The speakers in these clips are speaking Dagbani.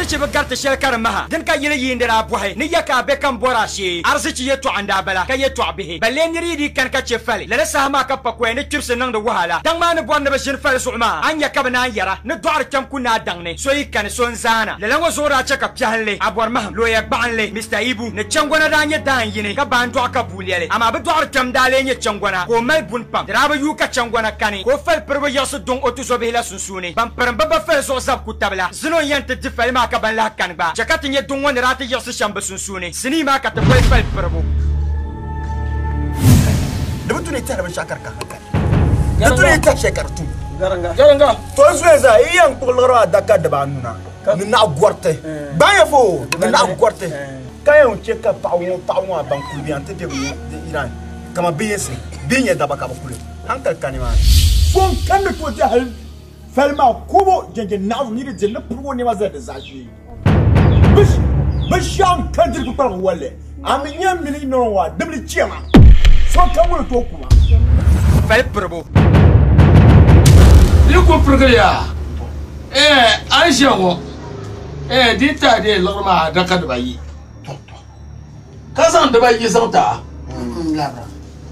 Arizichi bi gariti shɛli ka di maha, dini ka yili yiindi daa bɔhi ni ya ka a be ka m bɔri a shee. Arizichi yɛtɔɣa n-daa bala, ka yɛtɔɣ bihi. Balee nir yi dii kani ka che fali, lala saha maa ka pakoya ni kpibisi niŋdi wahala. Daŋ maa ni bɔri ni bɛ ʒini fali zuɣu maa, a ni nya ka bɛ naan yɛra ni dɔɣiri kpɛm ku naa daŋ ni, so yi kani so n-zaana. Lala ŋɔ zuɣu daa che ka piɛhinli, abɔrimahim, looya gbaɣinli, Mister Ibu, ni Changona daa nyɛ daan yini ka baa n-dɔɣi ka bua lɛli. Amaa bɛ dɔɣiri kpɛm daa lee nyɛ Changona ka o mali buni pam. Di daa bi yuui ka Changona kani ka o fali piribu yiɣisi duŋ o tuzɔbihi la sunsuuni. Ban pirim bɛ ba fali zuɣu zabi ku tabi la, zino n-yɛn ti di fali maa ka ban lahi kani gba. Chɛ ka ti nya duŋ ŋɔ ni daa ti yiɣisi shɛm bɛ sunsuuni. Sinii maa ka ti boli fali piribu. Di bi tu ni yi tɛhiri binshɛɣu ka di ka hankali. Di tu ni yi tɛhi shɛli ka di tum. Garinga. To n zuya zaa yi yɛn kpuɣi liɣiri adaka dibaanu na ni naɣ gɔriti. Gbaai ya fo ni naɣ gɔriti. Ka yɛn chɛ ka paɣa ŋɔ paɣa ŋɔ a ban kuli bɛ ti bɛ Iran kaman bɛ yinsi bɛ nyɛ daba ka bɛ kuli hankali ka nimaani. So n kani ni tooi di hali fali maa kobo jɛnjɛ naɣizu ni di diri ni pirigu o nɛma zali di zaashee. Binshɛɣu n kani diri kpukpaligi walli a mi nya mini nɔŋ ŋɔ a dimli chɛma so n kani ŋɔ ni tooi kuma. Fali piribu. Di ku pirigili ya eh a ni ʒiya ŋɔ eh di tahi dee liɣiri maa adaka dibayi ka zaŋ dibayi zaŋ ti a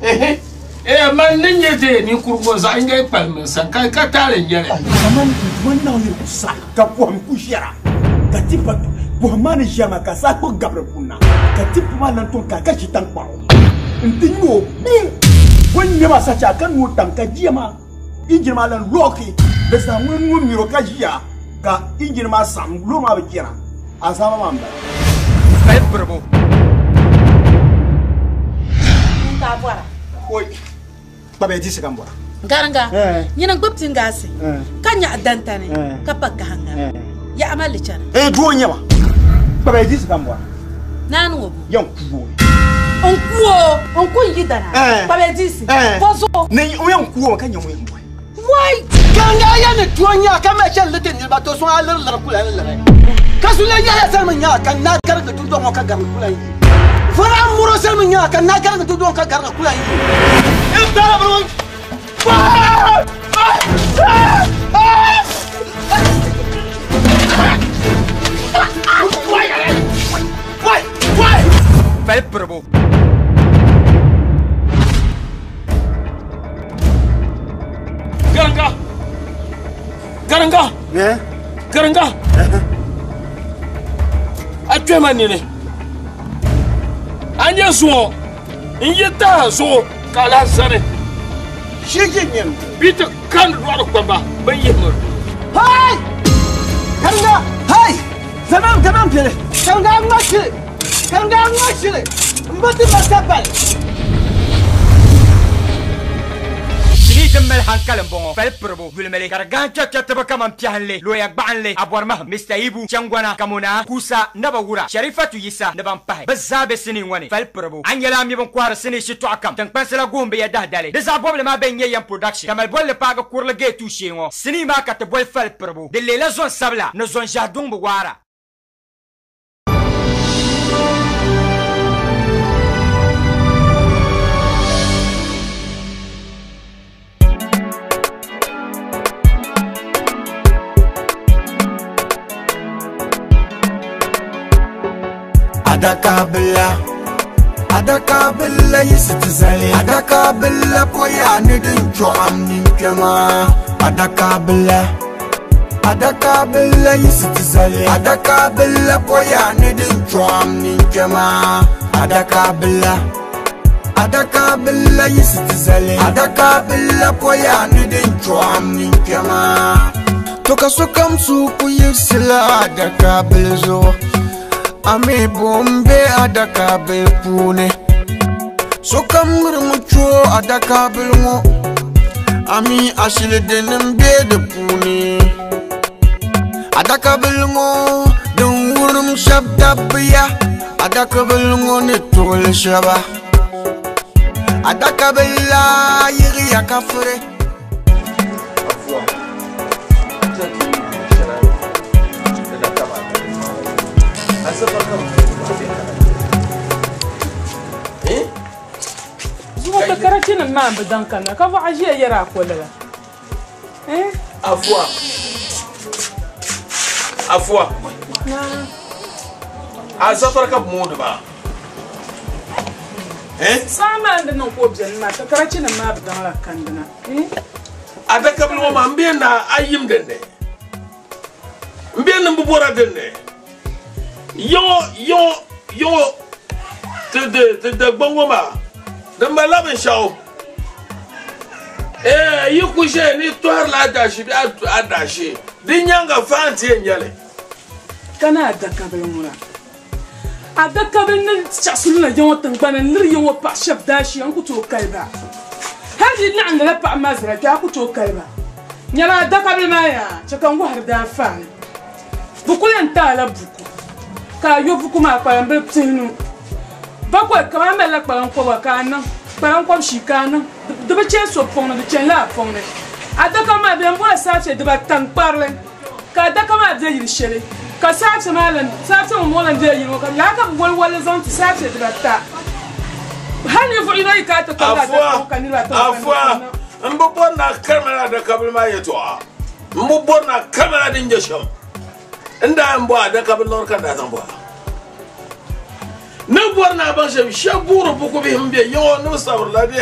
ehe eh man ni nyɛ dee ninkurigu ŋɔ zaɣ yinga yi kpalim n sani ka ka taali n nyɛli. Kaman man naɣ yiri ku saɣi ka pɔhim ku ʒiɛra ka tipa pɔhim maa ni ʒiɛra maa ka saa kpuɣi gabiri kunna ka tipa maa lan tom ka ka ʒi taŋkpaɣu nti ŋme o bum o ni ŋme maa sacha ka noo tam ka jia maa injin maa lan lɔɔki bɛ zaa ŋun ŋun miri o ka ʒiya ka injin maa saɣim loori maa bi chana azaaba maa m-bala. Fali piribu. N ka bɔra. Oi, kpabiya di ka n bɔra. Garinga, nyini n gbubi tingaasi ka nyaɣi dantani ka pa gahinga. Yaɣa ma li chana. Eh, doo n-nyɛ ma. Kpabiya di ka n bɔra. Naani ŋɔ bo. Yɛn ku o. N ku o, n ku n yidana. Kpabiya di bɔ zuɣu. Ni o yɛn ku o ma ka nyɛ ŋun yɛn bɔhi. Wai! Garinga a yɛn ni doo n-nyɛ a ka mali shɛli li ti niriba to sɔŋ a liri liri kula n liri. Ka zuliya yɛhaya sani mi nyɛ a ka naa garigi dundɔŋ ŋɔ ka garigi kula n yi. Vɔri a muro sani mi nyɛ a ka naa garigi dundɔŋ ka garigi kula n yi. Fali piribu. Garinga! Garinga! Garinga! A kpɛma nini. A nyɛ zuŋɔ n yi taha zuɣu ka a lahi zani. Bɛ ti kandi dɔɣiri kpamba bɛn yihi mi. Hai! Garinga! Hai! Zamam zamam beni. Garinga a ŋma shili. Garinga a ŋma shili. M bi ti ma sabali. Sinii din mali hankali m-bɔŋɔ, fali piribu, yulimili, ka di gahim kpɛrikpɛritiba kaman piɛhinli, looya gbaɣinli, abɔrimahim, Mister Ibu, Changɔna, Kamonaa, Kuusa, Naba Wura, Sharifatu Yisa ni ban pahi. Bɛ zaa be sinii ŋɔ ni, fali piribu. A ni nyɛla a mi bɛn kɔhiri sinii shitɔɣu kam, tiŋkpansi la guhim bɛ ya dahidali. Di zaɣ bɔbili maa bɛn nyɛ Yam Production, Tamale bolli paagi kurili geetuu shee ŋɔ. Sinii maa ka ti boli fali piribu. Di leela zɔn sabila ni zɔn ʒɛhi duŋ bi waara. Adaka bila, adaka bila yisi ti zali. Adaka bila poya ni din chɔɣam ni kpɛma. Adaka bila, adaka bila yisi ti zali. Adaka bila poya ni din chɔɣam ni kpɛma. Adaka bila, adaka bila yisi ti zali. Adaka bila poya ni din chɔɣam ni kpɛma. To ka sokam su ku yiɣisila adaka bila zuɣu. Ami bombe adaka bil puuni. Sokam ŋmirimi cho adaka bil ŋɔ. Ami ashili dini m-be di puuni. Adaka bil ŋɔ din wurim shɛba dabbiya. Adaka bil ŋɔ ni tuɣili shɛba. Adaka bil la yiɣiya ka firi. Afuwa. Zuɣu ti karachinim maa bi daŋ kanna ka vɔɣa ʒiya yɛri a koliga. Afuwa. Afuwa. A safari ka bi mooni maa. Saa maa n di niŋ ka o beni maa, ka karachinima maa bi daŋla kandina. Adakabili ŋɔ maa, m be na a yim din ni. M be ni m bi bɔra din ni. Yiŋɔ, yiŋɔ, yiŋɔ, ti di, ti Dagbaŋ ŋɔ maa, di malila binshɛɣu. Ee, yi ku ʒeya ni tɔhirila adaashi bee adaashi, di nyaaŋa faan ti yɛn nyɛ li. Ka ni adakabili ŋuna. Adakabili ni chaɣisiri na yiŋɔ tiŋgbani n-liri yiŋɔ paɣ shɛb daashiya n-ku tooi kali ba. Hal di laɣim lala paɣ maa zara kpe, a ku tooi kali ba. Nyama adakabili maa yaa, chɛ ka n wahiri daanfaani. Bɛ ku lan ti a la buku, ka a yo buku maa kpalambili pihinu. Bakɔi kam a malila kpalaŋkɔbiga ka a niŋ, kpalaŋkɔbishii ka a niŋ, di bi chani so pɔŋ ni, di chanila a pɔŋ ni. Adaka maa bɛ ni bɔri saafia dibata n-kpari li, ka adaka maa be yili shɛli, ka saafia maa lan, saafia ŋɔ ŋɔ lan bela yili ŋɔ, ka lala ka bɛ woli woli li zaŋ ti saafia dibata. Hal ninvuɣ yino yi kana ti kpari adaka ŋɔ ka niriba ata ŋɔ Afua, kana ti m bi bɔri ni a karimla adakabili maa yɛtɔɣa. M bi bɔri ni a karimla din nyɛ shɛm. N daa yɛn bɔ adaka bi liɣiri ka n daa zaŋ bɔ a. Ni bɔri ni a baŋ shɛm, shɛb buɣiri buku bihi m-be yiŋɔ ni bɛ sabirila bɛ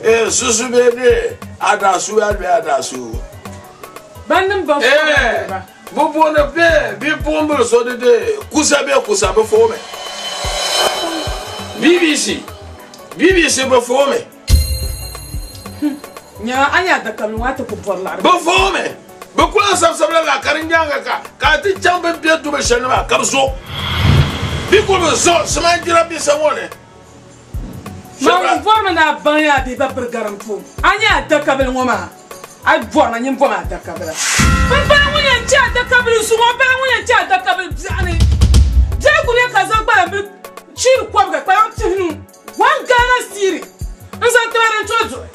a susu bee bɛ a daa su a bɛ a daa su. Ban niŋ ban fɔɔra niriba. Bɛ booni bɛ bipuɣimbila so di di kusa bɛ kusa bɛ foomi. BBC, BBC bɛ foomi. Nya a nya adakabili ŋɔ a ti ku bɔri laɣiri. Bɛ foomi. Bɛ kuli n sabisabila la ka di nyaaŋa ka ka a ti chaŋ bɛ ni be dubu shɛli ni maa ka bɛ zo. Bɛ kuli bi zo Siman jirambisa ŋɔ ni. Man ŋun bɔrimi ni a baŋ yaa bɛ ba piri garimpu. A nya adakabili ŋɔ maa, a yi bɔrima nyin bɔmi adakabila. M pala ŋun yɛn chɛ adakabili zuŋɔ, m pala ŋun yɛn chɛ adakabili biɛɣuni. Biɛhigu ne ka zaŋ kpalaŋ bili chiiri kɔbiga, kpalaŋ pihinu. One Ghana cedi n zaŋ tiba din tooi duɣi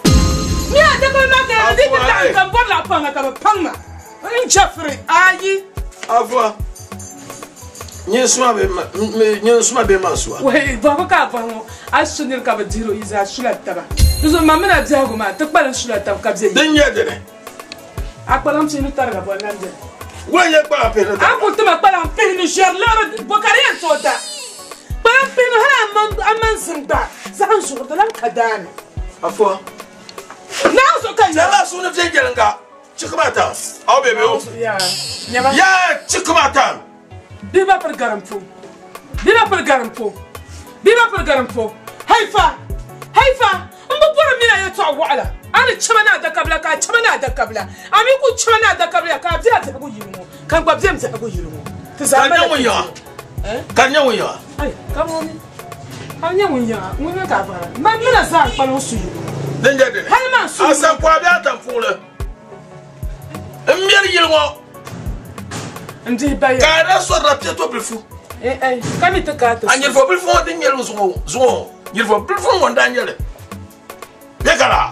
mi adakabili maa ka yɛli di ti laɣim ka n bɔri laɣa paŋ na ka bi paŋ ma n jɛfiri ayi. Afua, nyin suma bee ma, nyin suma bee man sua? Wei, bɔhigu ka a bɔhi ŋɔ, a su niri ka bi dihir o, yi zaa sula taba. Di zuɣu ma mini a biɛhigu maa ti kpalim sula taba ka be yi. Din nyɛ dini? A kpalaŋ pihinu tariga bɔ n-lan beni? Wula n-nyɛ kpalaŋ pihinu tariga? A ku ti ma kpalaŋ pihinu ʒiɛri liɣiri bɔ ka di yɛn tooi da? Kpalaŋ pihinu hal a maŋ zim gba zahim zuɣu di lan ka daa ni. Afua. Naawuni zuɣu ka n Chɛli a suhu ni viɛnyɛliŋga chikima tam. Aw bɛ bɛ o. Yaa chikima tam. Bihi ba piri garimpo. Bihi ba piri garimpo. Bihi ba piri garimpo. Haifa! Haifa! M bi bɔri m mini a yɛtɔɣ wɔɣila. A ni chɛ ma ni adakabila ka a chɛ ma ni adakabila. A mi ku chɛ ma ni adakabila ka a be a biɛhigu yili ŋɔ, ka n gba be m biɛhigu yili ŋɔ. Ti zaa Ka mali nyɛ ŋun yiŋa. Ka nyɛ ŋun yiŋa. Ai, ka ŋɔ mi? A nyɛ ŋun yiŋa, ŋun mi ka a bɔra. Man mini a zaa n-kpalim su yili ŋɔ. Din nyɛ dini? Hali maa su A yili ŋɔ. sankɔɣu bee a tampuɣili m mɛri yili ŋɔ. N dihi ba ya. Ka a daa sɔrila piɛto bilifu. Eh, eh, ka mi ti ka a ti A nyirifo bilifu ŋɔ din nyɛli zuŋɔ zuŋɔ nyirifo bilifu ŋɔ n-daa nyɛli. Bɛ kara,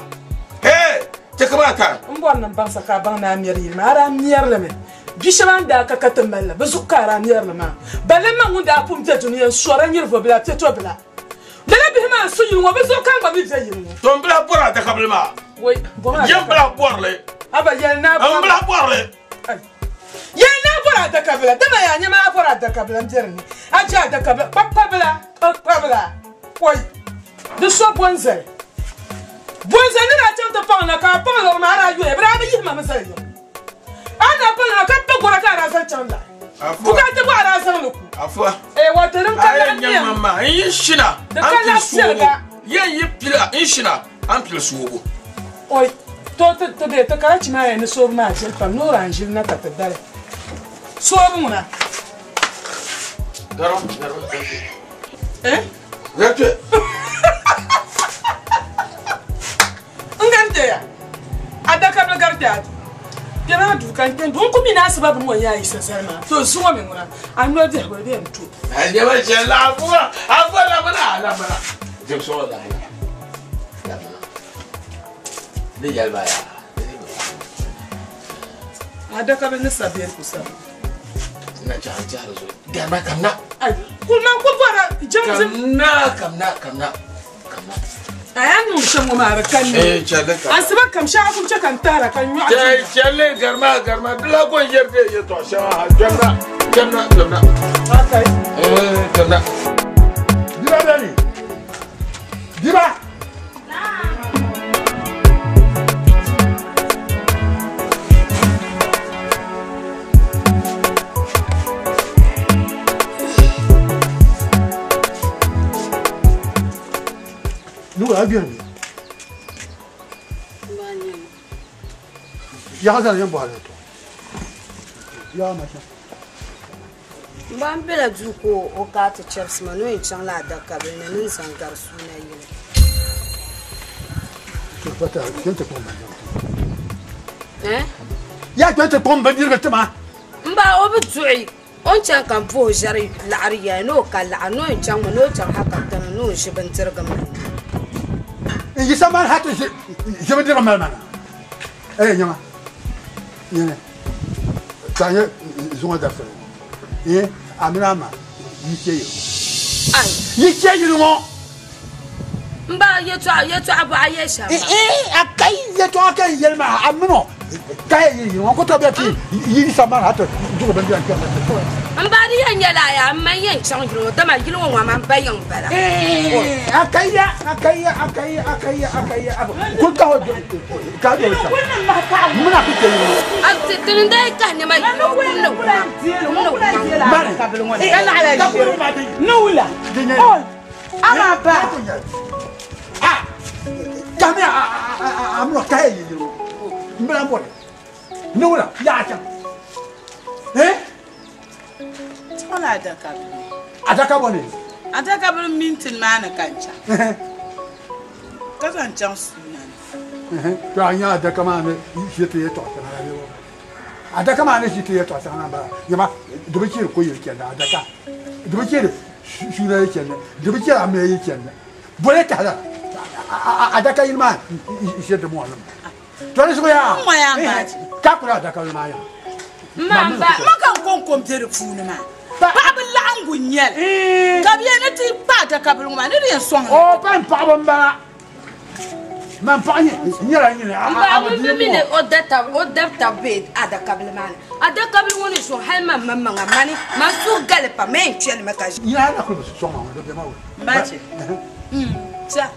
hee, chɛ ka maa ka. M bɔri ni m baŋsa ka a baŋ ni a mɛri yili maa, a daa mɛri li mi. Bi shɛba a ni daa ka ka ti mali la, bɛ zuɣu ka a daa mɛri li maa. Balim ma ŋun daa pun be dunia n-sɔri a nyirivɔ bila, piɛtɔ bila. Lala bihi maa n-su yili ŋɔ, bɛ zuɣu ka n gba mi be yili ŋɔ. To m bi lahi bɔri adakabili maa. Wei, bɔmi Yɛm bi adakabila. lahi bɔri li. Aba, yɛli ni a M bi bɔri lahi bɔri li. Ai. Yɛli ni a bɔri adakabila, dama yaa nyama a bɔri adakabila m-be di ni. A je adakabila, kpakpabila, kpakpabila, kɔi. Di so bɔnzali. Bɔnzali ni daa chaŋ ti paŋ na ka a paŋ liɣiri maa, a daa yoya, bɛ daa bi yihi ma mi zali yiŋ. A ni daa paŋ na ka pa gɔra ka a daa zaŋ chaŋ lahi. Bukaata bɔ a daa zaŋ li ku. Afua. Ee, wato din ka A yɛn laɣim nyɛ niɛm. ma maa, n yi shina, Di a ka ni pili laɣim soobu. piɛliga. Yɛn yi pila, n shina, a ni pili soobu. Oi, to ti ti be ti karachi maa yɛn ni soobu maa viɛli pam, ni o daa n-ʒili na ka ti dali. Soobu ŋuna. Garim, garim, garim. Eh? Garite. N garite ya. Adakabili garite a kpɛ maa duu ka n kpɛ n ku mi ni asiba bini ŋɔ nyɛ a yisa zali maa to zuŋɔ mi ŋuna a noli biɛhigu di bɛ n to. Nyɛma shɛli la afuwa afuwa lamina lamina jimsi ŋɔ lamina lamina ni yɛli ba yaa. Adakabili ni sabiri ku sabi. Na chahi chahi zuɣu garima kamna. Ai kuli man ku bɔra jimjim. Kamna kamna kamna kamna. A yaa niŋ shɛm ŋɔ maa di ka ni. Eh, chɛli ka. Asiba kam shɛŋa ku chɛ ka n tahira ka n nyɔɣu Chɛ chɛli garima garima di la ko n yɛri de yɛltɔɣa shɛŋa ha garima. Kpɛmna kpɛmna. Okay. Kpɛmna. Diba bɛni. Diba. Nuwula a gbɛri mi. Yaɣa zani yɛn bɔhili to. Yaɣa ma shɛm. N ba n bela duu ka o ka ti chɛbisi ma ni o yɛn chaŋla adakabili ni ni n zaŋ gari suuna yili. Ya kpɛ ti kpɔŋ bindirigu ti ma. N ba o bi duɣi o ni chaŋ ka n puhi ʒɛri laɣari yɛli ni o ka laɣari ni o yɛn chaŋ mi ni o chaŋ ha kapitana ni o ʒi bindirigu mali. N yisa mali ha ti ʒi bindirigu mali ma na. Ee nyama. Nyene. Ka nyɛ zuŋɔ dabisili ŋɔ. Ee a mini a ma yi che yili ŋɔ. Ai. Yi che yili ŋɔ. N ba yɛtɔɣa bɔɣa yɛ shɛm maa. Ee a ka yɛtɔɣa ka n yɛli maa a mini o ka yɛ yili ŋɔ ko to bɛ ti yi yisa mali ha ti duɣu bindira n-kpɛri na ti to. N ba di yɛn nyɛla yaa n ma yɛn chaŋ yili ŋɔ dama yili ŋɔ ŋɔ man ba yiŋ bala. Ee a ka ya a ka ya a ka ya a ka ya a ka ya kul ka ho ka do sa. Muna ku ke yili ŋɔ. A ti tini daa kahi nɛma yili ŋɔ kum ni wuma kum ni wuma. Mari. Ka naɣila ʒiri. Nuwula. Oi. Ama ba. Ah. Kami a a a ka yɛ yili ŋɔ. N bala bɔli. Nuwula yaa chaŋ. Eh? Chaŋla adakabili. Adaka bɔ ni? Adakabili mintin maa ni ka n chaŋ. Ka zaŋ chaŋ suuna ni. To a nya adaka maa ni ʒi ti yɛtɔɣa shɛŋa la bee bɔ? Adaka maa ni ʒi ti yɛtɔɣa shɛŋa la m-bala. Nyama di bi cheri ko yili chandi adaka. Di bi cheri suuna yi chandi. Di bi cheri amiliya yi chandi. Boli tahila adaka yili maa ʒi di mɔɣili maa. To di zuɣu yaa. N ŋɔya n baaji. Ka kuli adaka yili maa yaa. Ma ka n kɔŋko m be di puuni maa. Paɣaba laɣingu n-nyɛli. Ka bɛ yɛn ni ti kpa adakabili ŋɔ maa ni di yɛn sɔŋ li. O pa n paɣaba m-bala. Man paɣa nyɛla nyini. N ba ŋun bi mi ni o dabi tabi be adakabili maa ni. Adakabili ŋɔ ni zuɣu hali man maŋmaŋa mani man suhu gali pam ma yɛn kpɛli mi ka ʒi. Nyina na kuli bi sɔŋ ma ŋɔ di bɛ ma wuli. Mbachi. Tia.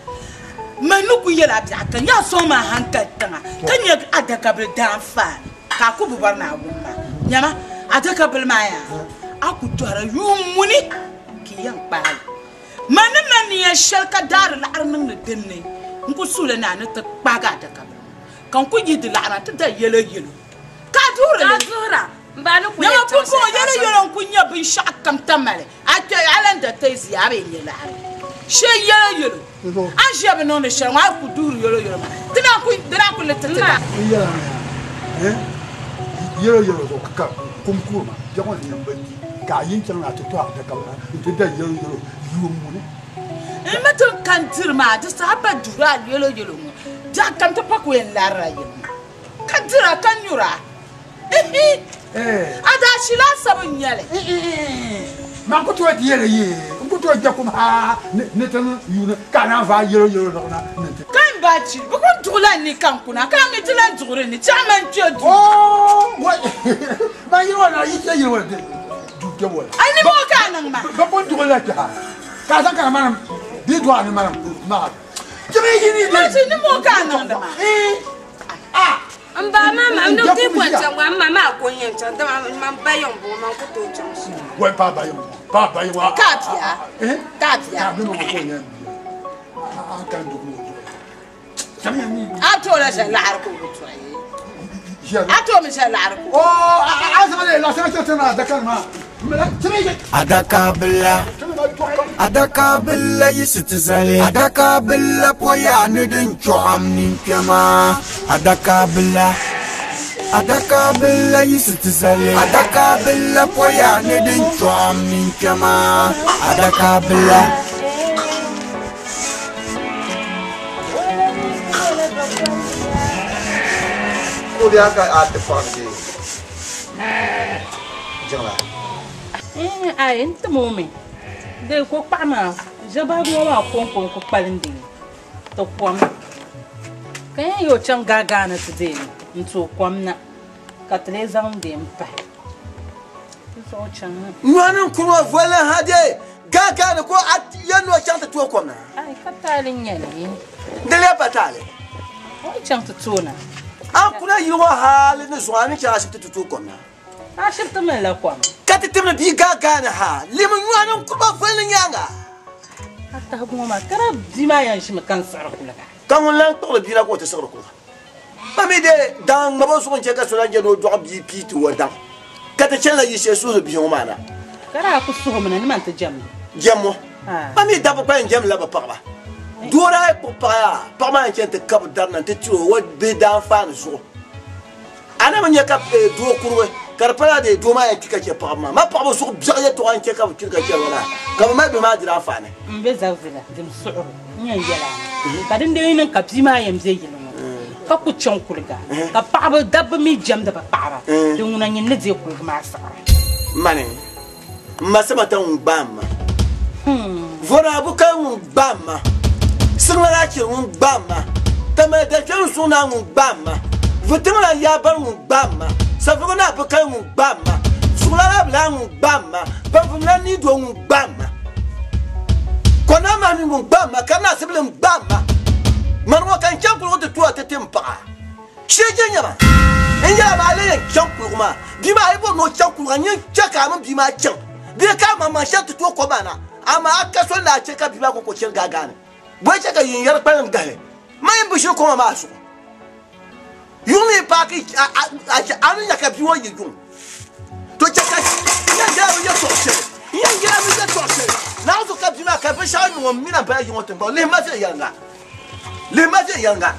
Man ni ku yɛla biɛɣu ka nya sɔŋ ma hankali tiŋa ka nya adakabili daanfaani ka a ku bi bɔri ni a wum ma. Nyama adakabili maa yaa a ku tɔhira yuun muni ka i yɛn kpaali. Man ni mali niya shɛli ka daari laɣiri niŋdi dinni n ku suhili ni a ni ti kpaagi adakabili ŋɔ ka n ku yi di laɣiri na ti da yɛlo yɛlo ka a duhiri li. Ka a duhira. N ba ni ku Nyama yɛn chaŋ pumpɔŋɔ shɛli ka a yɛlo zaŋ yɛlo n ku nya binshɛɣu kam tamali a kpe a lan da tɛzi a bi yɛn nya laɣiri shee yɛlo yɛlo a ni ʒiya bi niŋdi shɛli ŋɔ a ku duhiri yɛlo yɛlo maa di naan ku di naan ku li ti ti da. N yɛla mi yaa yɛlo yɛlo zuɣu ka kum kuri ma biɛɣu ni yɛn bi di ka a yin chaŋ na ti tɔhi adakabili na n ti da yɛlo yɛlo yuun muni. N mi ti kan diri maa di saha pa duhiri a yɛlo yɛlo ŋɔ biɛɣu kam ti pa ku yɛn larila yili maa ka dira ka nyura. A daa shi laasabu n-nyɛli. Man ku tooi ti yɛli yee, n ku tooi je kum ha ni ti niŋ yuuni ka a naan vaai yɛlo yɛlo liɣi na ni ti. Ka n ba chi, bɛ ku duɣila n ni ka n kuna, ka a mi ti lan duɣiri n ni, chaɣ man kpe duu. Oo, wai, man yili ŋɔ na yi kpe yili ŋɔ ni duu kpɛbu wala. A ni bɔŋɔ ka a niŋ ma? Bɛ pun duɣili la kpe ha, ka a zaŋ kana manim bee dɔɣi ni manim maa. Ti mi yi ni Man chi ni bɔŋɔ ka a niŋdi ma? A. N ba ma ma ni ti ko chaŋ gba, n ma maa ko n yɛn chaŋ, dama man ba yiŋ bɔŋɔ, man ku tooi chaŋ shɛli. Wai, pa ba yiŋ bɔŋɔ, pa ba yiŋ bɔŋɔ. Ka a bia? Ka a bia? Ka a mi ma ko n yɛn bia. A ka n duɣu o duɣu. Chaŋ ya ni. A tooi la ʒe laɣiri ka o bi tɔhi. A tooi mi ʒe laɣiri ka o. Oo, a zaŋ li la sani chaŋ ti na adaka ni maa. Adakabila, adakabila yisi ti zali. Adakabila poya ni din chɔɣam ninkpɛma. Adakabila, adakabila yisi ti zali. Adakabila poya ni din chɔɣam ninkpɛma. Adakabila. Ko biya ka a ti paɣa ni jiŋla. Ai, n tim o mi. De ko kpaɣa maa, ʒɛbaagi ŋɔ maa kɔŋko n ku kpalim di ti kom. Ka yɛn yi o chaŋ gaagaa ni ti deei n tooi kom na, ka ti lee zaŋ deei m pahi. Nyɔni n kuni ŋɔ voli ha de gaagaa ni ko a yɛn ni o chaŋ ti tooi kom na. Ai ka taali n nyɛli. Di lee pa taali. O yi chaŋ ti tooi na. A kuna yili ŋɔ hali ni zuɣu a ni chaŋ ashibiti ti tooi kom na. Ashibiti mini la kom. Ka ti timdi bia gaagaa ni ha limi nyɔni n kuni ŋɔ voli ni nyaaŋa. A tahigu ŋɔ maa ka daa bia maa yɛn ʒimi ka n siɣiri kuliga. Ka ŋun lan kpuɣili bia na ka o ti siɣiri kuliga. Ma mi dee daŋ ŋmabo zuɣu n-chɛ ka so lan je ni o dɔɣi bia pii ti o daŋ, ka ti chanila yi shee suhiri bihi ŋɔ maa na. Ka daa ku suhimi na ni man ti jɛm li. Jɛmmo. Ma mi dabba gba yɛn jɛmdila bɛ paɣiba. Doo daa yi kpuɣi paɣa yaa, paɣa maa yɛn chani ti kabi dari na nti tiri o o bihi daanfaani zuɣu. A na mi nya ka doo kurigi ka di pala dee doo maa yɛn kpi ka chɛ paɣiba maa. Ma paɣiba zuɣu biɛɣu yɛtɔɣa n-chɛ ka bɛ kpiri ka chɛri ba maa, ka bɛ mali bihi maa diri anfaani. M be zabivila din suɣiri n yɛn yɛl a mi, ka dindee yi niŋ ka bia maa yɛn be yili ŋɔ ka ku chaŋ kuliga, ka paɣiba dabba mi jɛmdi bɛ paɣiba, din ŋuna nyin ni deei kuliga maa siɣiri. Mani, m ma Samata ŋun gbaai m ma. Vɔri Abukari ŋun gbaai m ma. Siŋla Achiri ŋun gbaai m ma. Tamale Dakpɛm Suŋ Naa ŋun gbaai m ma. Vutiŋla Yaabari ŋun gbaai m ma. Savelugu Naa Abukari ŋun gbaai m ma. Suɣulana Abilaa ŋun gbaai m ma. Banvumla Niidoo ŋun gbaai m ma. Kɔnaa Mahami ŋun gbaai m ma. Karina Asibili ŋun gbaai m ma. Mani ŋɔ ka n chaŋ kuligu ti tuhi ti ti m paɣa. Shee nyɛma n yɛla maa lee yɛn chaŋ kuligu maa bia maa a yi bɔri ni o chaŋ kuliga nyin chɛ ka a mini bia maa chaŋ bee ka a maŋmaŋ shɛli ti tooi kom maa na amaa a ka soli ni a chɛ ka bia maa kɔŋko chani gaagaani bɔi chɛ ka yin yɛri kpalim gahi ma yɛn bi shiri koma maa zuɣu yuŋ mi paaki a ni nya ka bia ŋɔ yi yuŋ to chɛ ka n yɛn yɛla bi yɛtɔɣ shɛli n yɛn yɛla bi yɛtɔɣ shɛli naawuni zuɣu ka bia maa ka binshɛɣu niŋ o mina bala yi ŋɔ tiŋgbɔŋ lihi ma viɛnyɛliŋga lihi ma viɛnyɛliŋga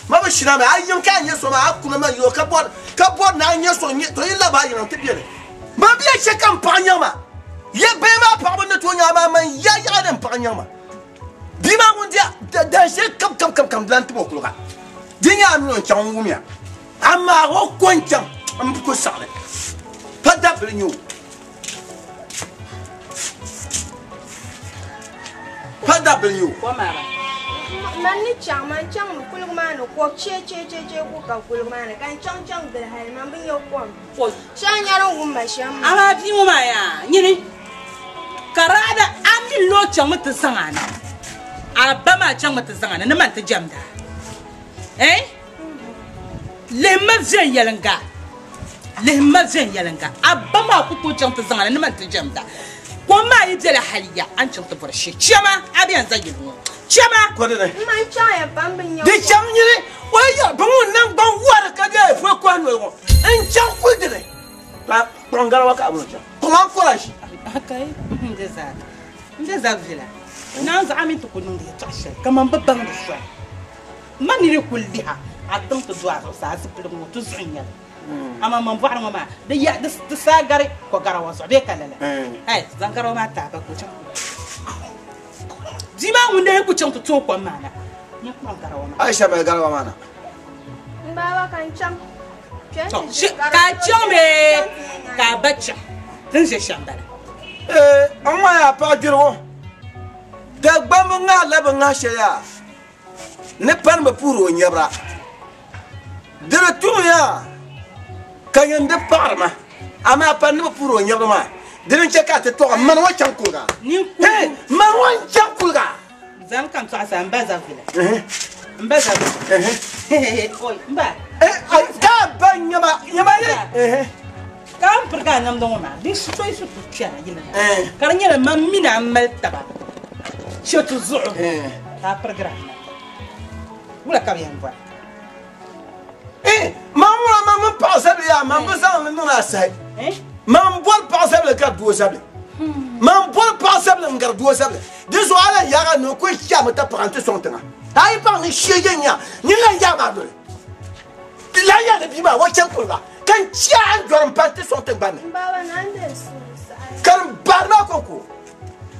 Ma bi shina mi, a yiŋ ka a nyɛ so maa, a kuna ma yino ka bɔri ka bɔri ni a nyɛ so nyɛ to yi labi a yiŋa nti beni. Ma bi yɛn chɛ ka m paɣa nyaŋ ma. Ya bihi maa paɣiba ni tooi nyaŋ amaa man ya yaɣa ni m paɣa nyaŋ ma. Bia maa ŋun di a daanshee kam kam kam kam dilan tim o kuliga. Di nyɛ a mi o n-chaŋ n wumya. Amaa o ko n-chaŋ m bi ku saɣili. Pa dabili n-nyɛ o. Pa dabili n-nyɛ o. Man ni chaŋ, man chaŋ mi kuliga maa ni ko che che che che ku ka kuliga maa ni ka n chaŋ chaŋ gili hali man bi nya kom. Shɛli nyari n wum ma shɛm maa. Amaa bia ŋɔ maa yaa nyini ka raada a mi lo chaŋmi ti zaŋ a na a ba maa chaŋmi ti zaŋ a na ni man ti jɛmda eh lihimma viɛnyɛliŋga lihimma viɛnyɛliŋga a ba maa ku tooi chaŋ ti zaŋ a na ni man ti jɛmda kom maa yi bela haliya a ni chaŋ ti bɔri shee chɛma a bɛn za yili ŋɔ chɛma Di chaŋ nyini o yi yɛli bi ŋun naŋgban wari ka deei pɔi kɔhi noli ŋɔ n chaŋ kuli dini kpaŋ garawa ka a bɔri chaŋ kpaŋ a kɔra ʒi. N be zabivila naan zuɣu a mi ti ku niŋdi yɛtɔɣa shɛli kaman bi baŋdi soli. Ma ni di kuli liha a tiŋ ti do a zuɣusaa zipiligu ŋɔ ti zuɣu n-nyɛ li. Amaa man bɔɣiri ŋɔ maa di ya di saa gari ko garawa zuɣu bee ka lala? Ai zaŋ garawa maa ti a ba ka o chaŋ ti Bia maa ŋun lee ku chaŋ ti tooi kom maa na nyɛ kpaŋ garawa maa. Aisha mali garawa maa na. M baaba ka n chaŋ. To, ka a chaŋ bee ka a ba chaŋ? Din ʒe shɛm bala. Ee, n ŋɔ yaa paɣ gbirigu. Dagbamba ŋahirila bɛ ŋahi shɛli yaa ni pani bi puhiri o nyɛbira. Di di tumiya ka yɛn di paɣiri ma, amaa pani ni bi puhiri o nyɛbiri maa, dini n-chɛ ka a ti tɔɣi mani ŋɔ chaŋ kuliga. Hee, mani ŋɔ n-chaŋ kuliga. Zaŋ ka n tɔɣisi a, m ba Zavila. M ba Zavila. Oi, m ba. Ka a ba nyɛma, nyɛma yi. Ka a ni pirigi a namda ŋɔ maa, di soyi su ku kpɛra yili maa, ka di nyɛla man mini a mali taba chɛ ti zuɣu ka a pirigira a namda. Wula ka bɛ yɛn bɔra? Man ŋuna man mini paɣa zabili yaa, man bi zaŋ li niŋ asahi. Man bɔri paɣa zabili gari doo zabili. Man bɔri paɣa zabili n-gari doo zabili. Di zuɣu a lan yaag a nuu ka o chami ti paɣa nti sɔŋ tiŋa. A yi baŋ ni shee yɛn nya, nyin lan yaag maa doli. Ti lan yɛli ni bia maa o chaŋ kuliga ka n chɛ a ni dɔri m-pa nti sɔŋ tiŋgbani ni. Ka di baari maa kɔŋko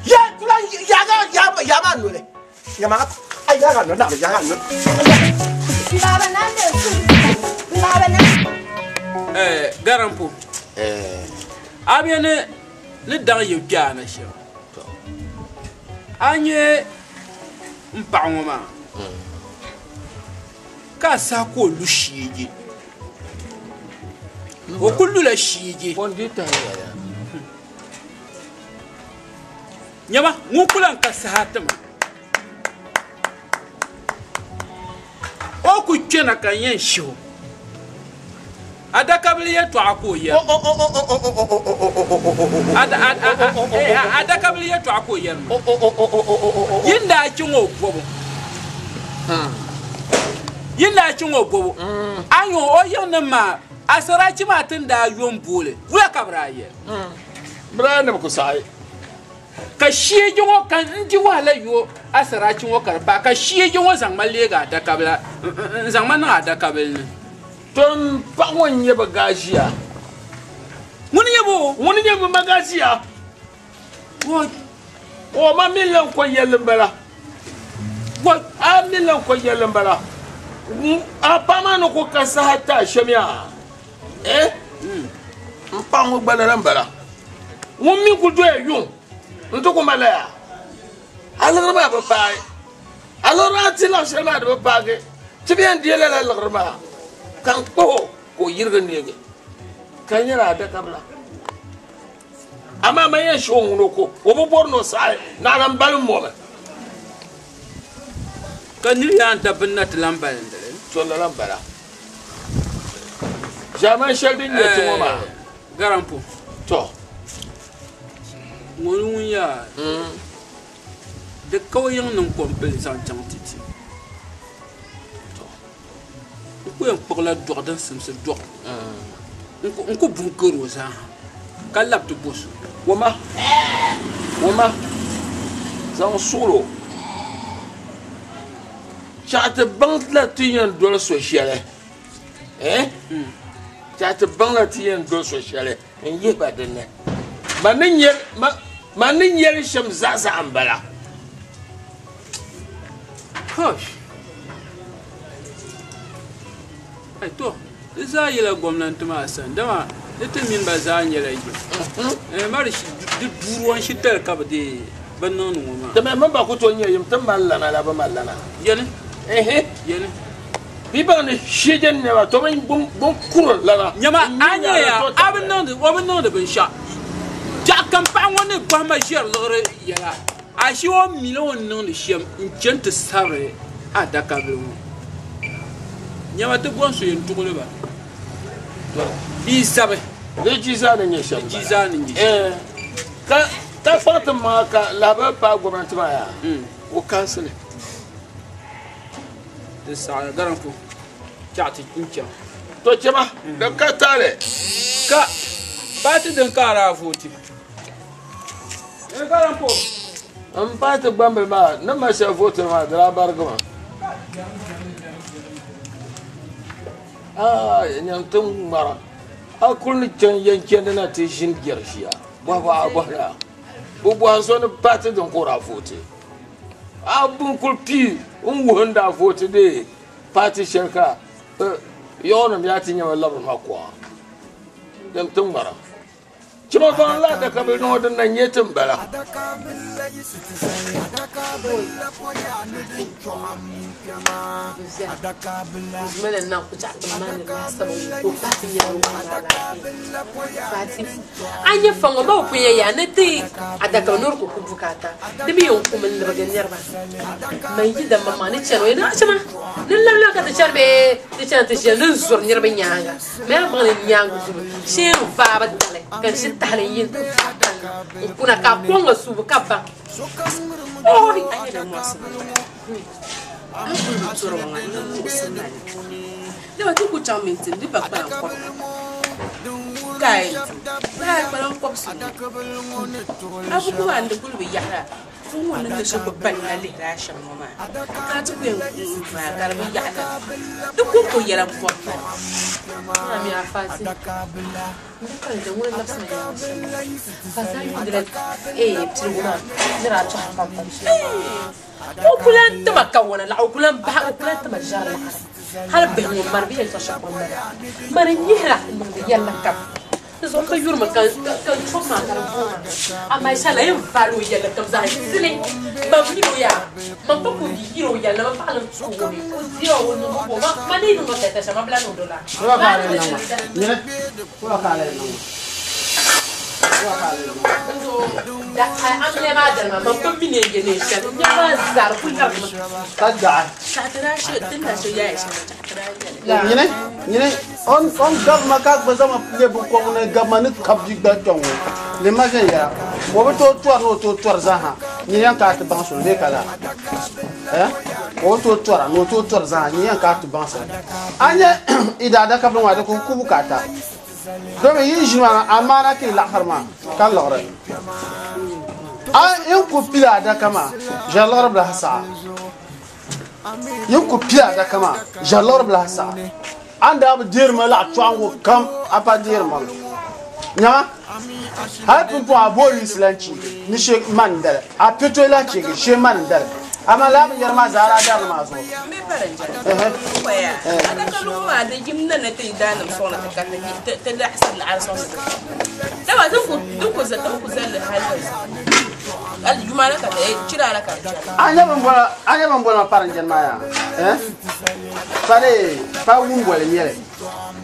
ya ti lan yaag a yaa maa noli. Nyama a yaag a noli naɣila yaag a noli. Garimpo, a be ni ni daŋ yi kpe a na shɛm, a nya m paɣa ŋɔ maa ka a saha ka o lu shiigi. O kuli lula shiigi. Nyama ŋun ku lan ka saha ti ma. O ku kpɛna ka n yɛn shihi o. Adakabili yɛtɔɣa ka o yɛri. Adakabili yɛtɔɣa ka o yɛri ma. Yin daa chaŋ o bɔbu. Yin daa chaŋ o bɔbu. A nya o yiŋnim maa asarachi maa ti ni daa yo m-booli. Wula ka bɛ daa yɛli? Bɛ daa ni bɛ ku saɣi. Ka sheegi ŋɔ ka n di wahala yo asarachi ŋɔ ka di paai, ka sheegi ŋɔ zaŋ ma leegi adakabila, n-zaŋ ma niŋ adakabili ni. To m paɣ ŋɔ n-nyɛ bɛ gaaʒia. Ŋuni n-nyɛ bɛ o? Ŋuni n-nyɛ bɛ ma gaaʒia. O ma mi lan ko yɛlli m-bala. A mi lan ko yɛlli m-bala. A paɣ maa ni ku ka saha ti a shɛm yaa? Eh? M paɣ ŋɔ gba lala m-bala. Ŋun mi ku doya yuŋ nti ku mali yaa. A liɣiri maa bi paai. A liɣiri a ti laɣ shɛli maa di bi paagi. Ti bi yɛn deei lala liɣiri maa ka n kpuɣ o ka o yirigi neegi ka nyɛla adakabila. Amaa man yɛn shihi o ŋun o ko, o bi bɔri ni o saɣi naɣila m balim mɔmi. Ka nir yaa n-ta bini na ti lan balindi li. To lala m-bala. Ʒiɛmani shɛli din nyɛ ti ŋɔ maa. Garampo. To. Ŋɔ ni ŋun yaa di ka o yiŋ niŋ kom pili zaŋ chaŋ ti ti. To. N ku yɛn kpuɣila dɔɣu din simsi dɔɣu n ku bunkari o zaaha ka labi ti bo so. Woma, woma, zaŋ suɣil o. Chaɣ ti baŋ la ti yɛn doli so shɛli, eh? Chaɣ ti baŋ la ti yɛn doli so shɛli n-yihi ba din ni. Man ni nyɛ li shɛm zaɣazaɣa m-bala. Hush! Ai to, di zaa yila gomnanti maa sani, dama di ti mini ba zaa nyɛla yim. Ma di duuruwa n-shitali ka bɛ deei bɛ niŋdi ŋɔ maa. Ti mi mini ba ku tooi nyɛ yim, ti mali lana la bɛ mali lana. Yɛli. Ehe. Yɛli. Bɛ baŋ ni shijin nɛma, to bɛ kuri lana. Nyama, a nya ya, a bi niŋdi, o bi niŋdi binshɛɣu. Biɛɣu kam paɣa ŋɔ ni bɔhima ʒiɛri liɣiri yɛla, ashee o mila o ni niŋdi shɛm n-chani ti sabiri adakabili ŋɔ. Nyama ti bɔŋ so yɛn tuɣili ba. Bɛ zabi. Di ji zaa ni nyɛ shɛm. Di ji zaa ni nyɛ shɛm. Ka ka kpaŋ ti maŋa ka lahabali paai gomnanti maa yaa, o kansili. Di saɣi garampo chaɣ ti n-chaŋ. To chɛma, di ka taali. Ka paati din ka a daa vooti. Garampo. M paati gbambili maa ni mali shɛli vootiri maa di daa barigi ma. Aai, nyam ti ŋmara. A kuli ni chaŋ yɛn chandi na ti ʒini jɛri ʒiya bɔhibu a bɔhira. Bɛ bɔhi so ni paati din ka o daa vooti. A bini kuli pii n-wuhi n daa vooti dee paati shɛli ka yɔɣunim yaa ti nyama labiri ma kuɣa. Nyam ti ŋmara. Chima vaŋ la adakabili ŋɔ din na nyɛ ti m-bala. A nyɛ fa ŋɔ ma bi pun yɛn yaa ni ti adakabili ni di ku ku bukaata di mi yɛn kumi n-libigi niriba. Man yi damma maa ni chani o yɛn chama ni labi labi ka ti chani bee ti chani ti ʒiya ni zuri niriba nyaaŋa. Mɛri baŋli nyaaŋa zubu shee n vaabu dali ka n ʒi tahali n yi n ti vaai kanna n kuna ka a kɔŋ ŋa suubu ka baŋ ooi. A nyɛla mɔɣisibu a ni kuli bi tɔri ŋɔ ni muɣisi ma li. Dama ti ku chaŋ mini ti di pa kpalan kɔbiga ka a yɛn du lala kpalan kɔbisi ŋɔ. A buku maa n di kuli bi yaɣira. Fo ŋɔ ni ni so ku pali na lihiri a shɛm ŋɔ maa, ka a ti ku yɛn vaai ka di bi yaɣi la, di kɔŋko yɛla m-bɔbi pali. O ku lan ti ma kawana laɣa, o ku lan bahi, o ku lan ti ma ʒɛri laɣiri. Hal bihi ŋɔ mani bɛ yɛn tɔɣi shɛli polo mani, mani n-nyihira n-niŋdi yɛlli kam. Di zuɣu ka yurimi ka n chom maa ka di booi ma. Amaa Isha yɛn vaali o yɛlli kam zaa zili. Man mini o yaa, man pa ku yiri o yɛlli man paɣa ni tuui o mi, o zira o niŋ o bo ma, man ni niŋ o tɛtɛ shɛm, man bi lahi niŋdi o lala. Da amle maa dali maa man pun mi ni yɛ neen shɛli n maa zaa di kuli labimi. Ka daɣi. Chaɣatira shɛ tin na so yaaya shɛli chaɣatira yɛli. Nyini nyini on on gabima ka gba zaŋ le binkɔbigu ni gabima ni ka bia gba kpɛŋ ŋɔ di ma viɛnyɛla o bi tooi tɔri ni o tooi tɔri zaaha nyini yɛn ka a ti baŋsi o bee ka laa eh o bi tooi tɔra ni o tooi tɔri zaaha nyini yɛn ka a ti baŋsi a nyɛ i daadaka bini ŋɔ di ku ku bukaata domi yi ʒini maa amaana ka i laɣahiri maa ka liɣiri a in ku pili adaka maa ʒɛri liɣiri bi lahi saɣa yin ku pili adaka maa ʒɛri liɣiri bi lahi saɣa a ni daa bi deeri ma laɣa chɔɣingu kam a pa deeri ma nyama hali pumpɔŋ a boori yisilanchi ni she man dali a petoyi lahi cheegi she man dali amaa laa binyɛra maa zaa daa darili maa zuɣu. A nyɛ bin boli ma parinjɛni maa yaa eh? Pari pa wun boli nyɛli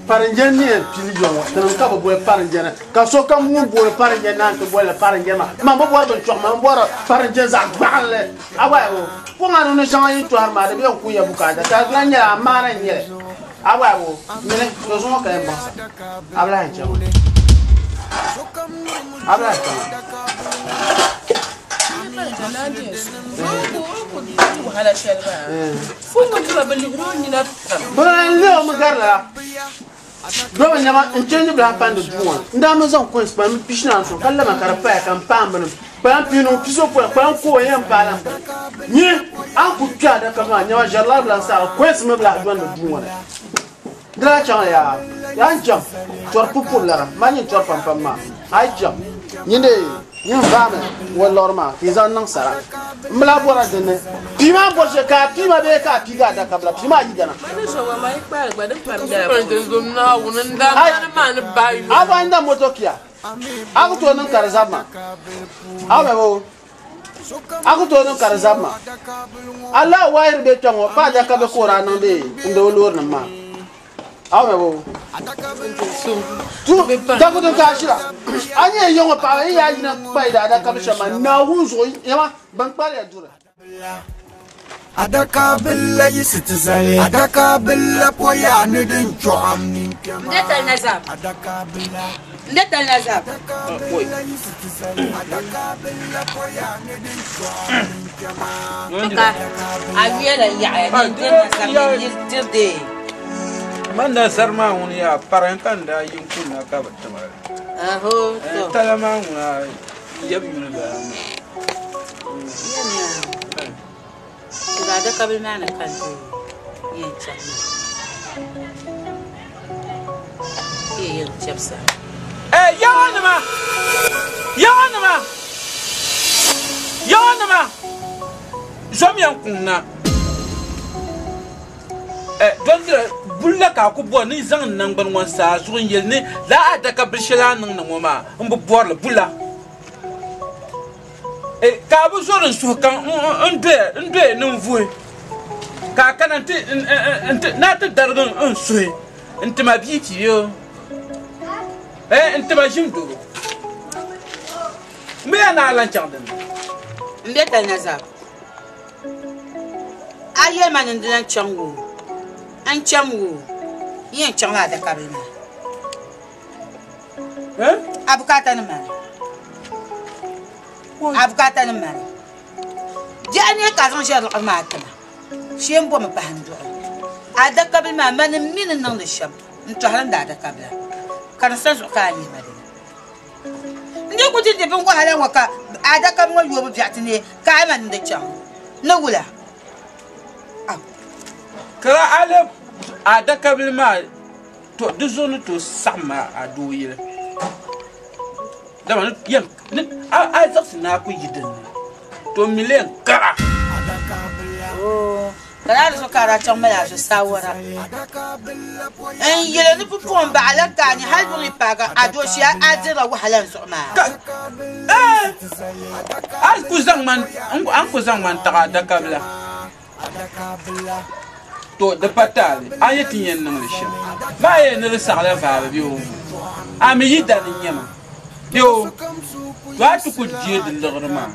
parinjɛni ni yɛn pili yɔŋɔ tinim ka bi boli parinjɛni ka sokam ŋun booni parinjɛni naan ti bolli parinjɛni maa man bi bɔri bin chɔɣu man bɔri parinjɛni zaɣ gbaɣinli a gba o pɔŋa ni ni shɛŋa yi tɔhiri maa di bɛ n ku ya bukaata ka di lan nyɛla amaana n nyɛli a gba o nyini to zuŋɔ ka yɛn baŋsa a bi lahi chaŋ a bi lahi chaŋ Bɛ lihimi garila domi nyɛma n change bilahi pandi duu ŋɔ n daa mi zaŋ coins kpalim pishi na n-sɔŋ ka lama ka di paya ka n paai bini kpalim piinu pisopɔin kpalim koba yɛn paai la m bini nyini a ni ku kpe adaka maa nyɛma ʒɛrila bilahi saɣiri coins mi bilahi dɔndi duu ŋɔ ni di daa chaŋ yaa yaa n chaŋ tɔri pupuri lara maa nyin tɔri pam pam maa a yi chaŋ nyini nyin vaami ŋɔ liɣiri maa ka yi zaŋ niŋ sara m bi lahi bɔra dinni pii maa n bɔri shɛli ka a pii ma bee ka a piigi adaka bila pii maa yidana a ba n da moto kia a ku tooi niŋ ka di zabi ma a bɛ bo a ku tooi niŋ ka di zabi ma a lahi waayiri bɛ kpɛ ŋɔ pa adaka bɛ ka o daa niŋdi n di o loori nim maa a bɛ bo tu daku din ka a ʒira a nyɛ yi ŋɔ paɣaba yi yaa yina kpa yi daa adaka bi shɛm maa naawuni zuɣu yɛma ban kpariya duri Adaka billa yisi ti zali Adaka billa poya ni din chɔɣim ninkpɛma N tali na zab. Adaka billa N tali na zab. Adaka billa yisi ti zali Adaka billa poya ni din chɔɣim ninkpɛma Ka a yuya la yaɣaya ni n diri na zab ni n diri dee. Man na sar maa ŋuni yaa parin ka n daa yi n kunna ka bi tima li. Aho to. Tala maa ŋuna yɛb yuli bala maa. Ti adaka bil maa ni ka n yɛn chaŋ maa. Ti yɛn chɛbisa. Eh, yaɣanima! Yaɣanima! Yaɣanima! Zomiya n kuŋ na. Eh, dondira bulla ka a ku bɔri ni zaŋ n nangbani ŋɔ n saa zuɣu n yɛli ni laa adaka bil shɛli a niŋ ni ŋɔ maa n bi bɔrili bulla. Eh, ka a bi zɔri n suhu ka n doya n doya ni n vuhi ka a kana nti n a ti darigi n suhi n tima bia ti yo eh n tima ʒim doro n bi yaa ni a lan chaŋ dinni. N bɛ tali na zab. A yɛli ma ni n di lan chaŋ woo n chaŋ woo n yɛn chaŋla adaka bil maa. A bukaata ni mani. A bukaata ni mani. Biɛɣu ne ka a zaŋ ʒɛri liɣiri maa tima. Shee n bomi pahi n duɣi. Adaka bil maa mani n mi ni niŋdi shɛm n tɔhiri n da adaka bila. Ka di sa zuɣu ka a lihi ma dini. N di ku ti di bin wahala ŋɔ ka adaka ŋɔ yoobu biɛɣu ti ne ka a ma ni di chaŋ ni wula. Kara a le adaka bil maa to di zuɣu ni tooi saɣim ma a doo yili. Dama ni yɛn ni a a zaɣisi ni a ku yi dinni to mi lee kara. Ka laa di zuɣu ka a daa chaŋ mali a zo saawara. N yɛli ni pupuɣim baɣa la ka a ni hali yuŋ yi paagi a dooshee a dirila wahala n zuɣu maa. Ka eh a ku zaŋ ma a ni ku zaŋ ma n-taɣi adaka bila. To di pa taali a yi ti yɛn niŋli shɛm maa yɛn ni di saɣila vaabu bee o a mi yi dani n-nyɛ ma. Yo, to a ti ku je di liɣiri maa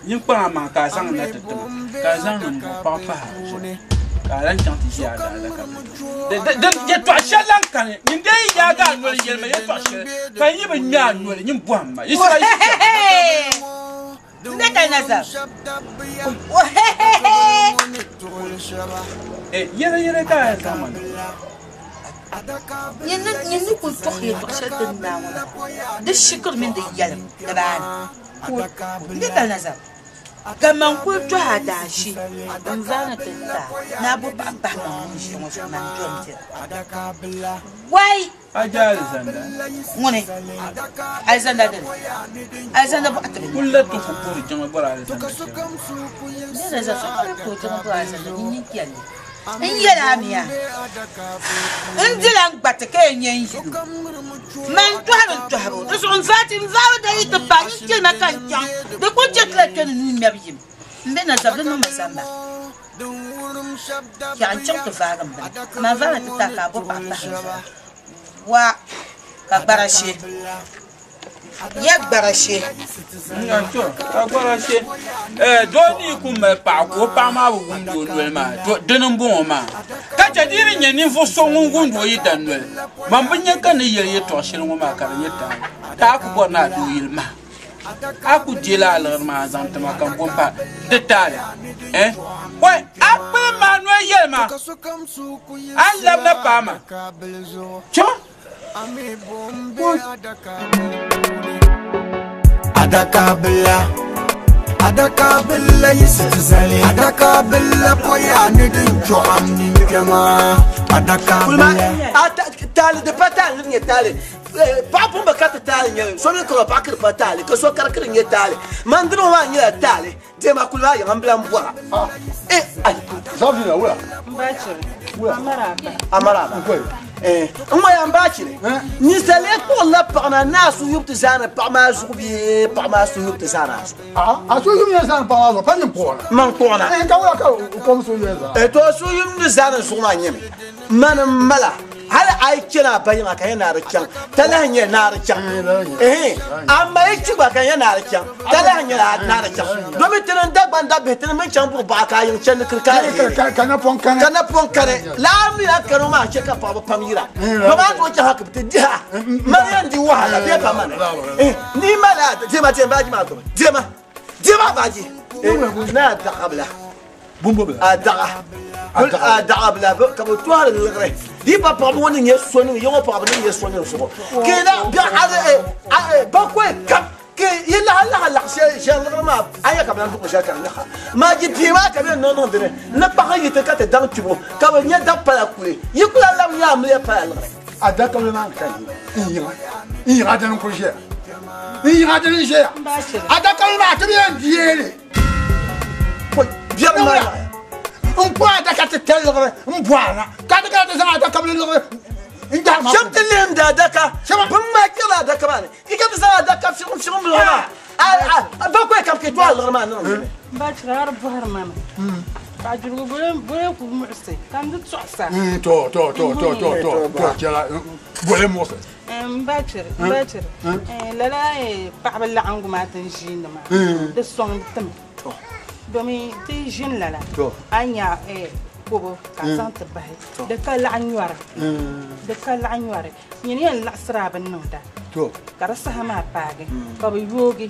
nyin kpaŋa maŋ ka a zaŋ na ti tima ka a zaŋ niŋ paɣa pahi a zuɣu ka a lan chaŋ ti ʒi a daadaka yɛltɔɣa shɛli lan kani nyin dee yi yaagi a noli yɛlima yɛltɔɣa shɛli ka n yi bi ŋmɛ a noli nyin bɔhim ma yi sira yi Yɛrɛ yɛrɛ ka a zaŋ ma na. Nyin ni kul tɔɣi yɛtɔɣ shɛli ti ni naai ŋɔ maa, di shikiri mini di yɛlim dibaani. N di tali Nazar, ka man kul tɔhi a daashee n-vaai ni ti ti a ni a bo paɣa pahi man ŋun ʒiya ŋɔ zuɣu man dom dira. Wai! A je alizanda? Ŋuni? Alizanda dini? Alizanda bɔɣa ti bi nya. Kulla ti ku puhiri jiŋli bɔri alizanda shɛli. N di Nazar, sokam yi puhi jiŋli bɔri alizanda, nyin nyin kpɛli li. N yɛl a mi ya, n dila n gbati ka yɛn nyɛ n yino. Man tɔhiri n tɔhibu, di zuɣu n vaai ti n vaabu da yi ti paai n chɛ ma ka n chaŋ, di kul chɛ ti la kpe ni nuu ŋmɛbu yim. M be na zabili niŋ ma zamba. Yaɣi n chaŋ ti vaagi m bini, amaa n vaai na ti taai ka a bo paɣa pahi n zuɣu. Wa ka gbara she. Ya gbara she. Nya to, ka gbara she. Eh, doo ni yi ku mali paɣa ka o paɣa maa bi wumdi o noli maa, to dini m-bɔŋɔ maa. Ka chɛ di yi ni nyɛ ninvuɣ so ŋun wumdi o yidan noli, man bi nya ka ni yɛli yɛtɔɣ shɛli ŋɔ maa ka di nyɛ taali. Ka a ku bɔri ni a doo yili maha, a ku deela a liɣiri maa n-zaŋ ti ma ka m bo m-pahi di taali. Eh, wai, a kpilim ma a noli yɛli ma, a ni labina paai ma. Chama. Adakabila Adakabila yisi ti zali Adakabila poya ni din chɔɣam ni kpɛma Adakabila Taali di pa taali ni nyɛ taali paɣa pun bi kariti taali nyɛli so mi kama paɣa kiri pa taali ka so kari kiri nyɛ taali man dini maa nyɛla taali diɛma kuli maa yiŋa n bila n bɔra Zavina wula. Amaraba. N ŋɔ yaa n baachiri ninsali kpuɣirila paɣa na ni a suhuyubu ti zaani paɣa maa zuɣu bee paɣa maa suhuyubu ti zaani a zuɣu. A suhuyubu yɛn zaani paɣa maa zuɣu pa nyin kpuɣina. Man kpuɣina. Ka wula ka kom suhuyubu yɛn zaani. To suhuyubu ni zaani zuɣu maa nyɛmi mani m mala hali a yi chana a ba yiŋa ka yɛn naari chaŋ talahi nyɛ naari chaŋ amma yi chi gba ka yɛn naari chaŋ talahi nyɛ naari chaŋ domi tini n Dagban dabbihi tini min chaŋ buɣi baɣa ka a yiŋ chandi kiri ka a ka napɔŋ kani ka napɔŋ kani laa mi na kani maa chɛ ka paɣaba pam yira domi a tooi chaŋ ha ka bi ti diha mani yɛn di wahala bee pa mani ni mali a diɛma diɛma baaji maa gbubi diɛma diɛma baaji ni a daɣabila a daɣa a daɣa bila ka bi tohari liɣiri di pa paɣaba ŋɔ ni nyɛ so niŋ ya ŋɔ paɣaba ni nyɛ so niŋ zuɣu keena bakɔi kam ke yi lahi lahi laɣi shɛli shɛli liɣiri maa a yɛ ka bi lahi duɣuri shɛli ka di nyaɣa maaji bia maa ka bi yɛn niŋ niŋ dini ni paɣa yi ti ka ti daŋ kpibu ka bi nyɛ dab pala kuli yi kula labi nyɛ amiliya pala liɣiri. A dakabili maa ka n yiŋa n yiŋa dini n kuli ʒɛya n yiŋa dini n ʒɛya a dakabili maa ti bi yɛn deeli. Biɛri maa yaɣaya. N kpuɣi adaka ti tali liɣiri n bɔri na ka ti kana ti zaŋ adaka bili liɣiri n gbahi ma. Shɛba ti lihim di adaka bin ŋmaa kpɛrila adaka maa ni ki ka ti zaŋ adaka fiɣim fiɣim liɣiri maa bakɔi kam ka dɔɣi liɣiri maa niŋ dinni. M ba chira a di bɔhiri ma mi paɣa jurigu boli ku muɣisi ka n di tɔɣisa. To to to to to to to chɛla boli muɣisi. M ba chiri m ba chiri lala paɣaba laɣingu maa ti ni ʒiindi maa di sɔŋdi ti mi. Domi ti yi ʒini lala, a ni nya kobo ka a zaŋ ti bahi, di ka laɣ nyɔri, di ka laɣ nyɔri. Nyini yɛn laɣisiri a bini niŋda, ka di saha maa paagi ka bɛ yoogi.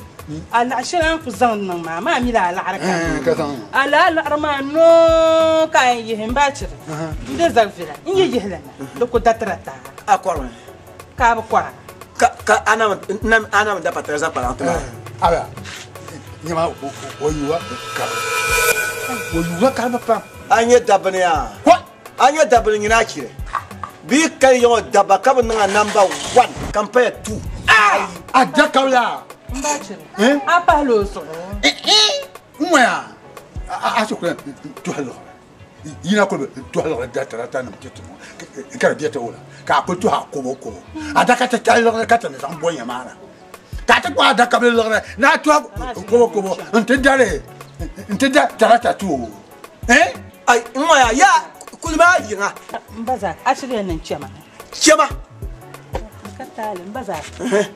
A laɣ shɛli a ni ku zaŋ niŋ maa, amaa a mi la a laɣiri ka a lala laɣiri maa noo ka a yɛn yihi m-baachiri n-di zag viɛla. N yi yihi li na, di ku datira taai. A kɔrimi? Ka a bi kɔra. Ka a na mi da pa tiri zaŋ kpalaŋ ti ma? Nyama o yuwa kariba. O yuwa kariba pam. A nyɛ dabba ni yaa. A nyɛ dabba ni nyina achiri. Bɛ kali yaŋɔ dabba ka bɛ niŋ a number 1 ka m paya 2. A da kabila. M ba chiri. A pahila o zuɣu. N ŋɔya a shikuru tuhi liɣiri. Yina kuli bi tuhi liɣiri da tarata nim ti ti ŋɔ ka di bɛ ti wula ka a kuli tuhi a kobo kobo. A da ka ti tali liɣiri ka ti ni zaŋ bɔnya maa na. Ka ti kpuɣi adaka bili liɣiri ni a tuhi kobo kobo nti dali nti da tarata ti o. Eh? Ai, n ŋɔya ya kuli maa yiŋa. M ba zaa, a shiri yɛn niŋ chɛma. Chɛma. taali n ba zaa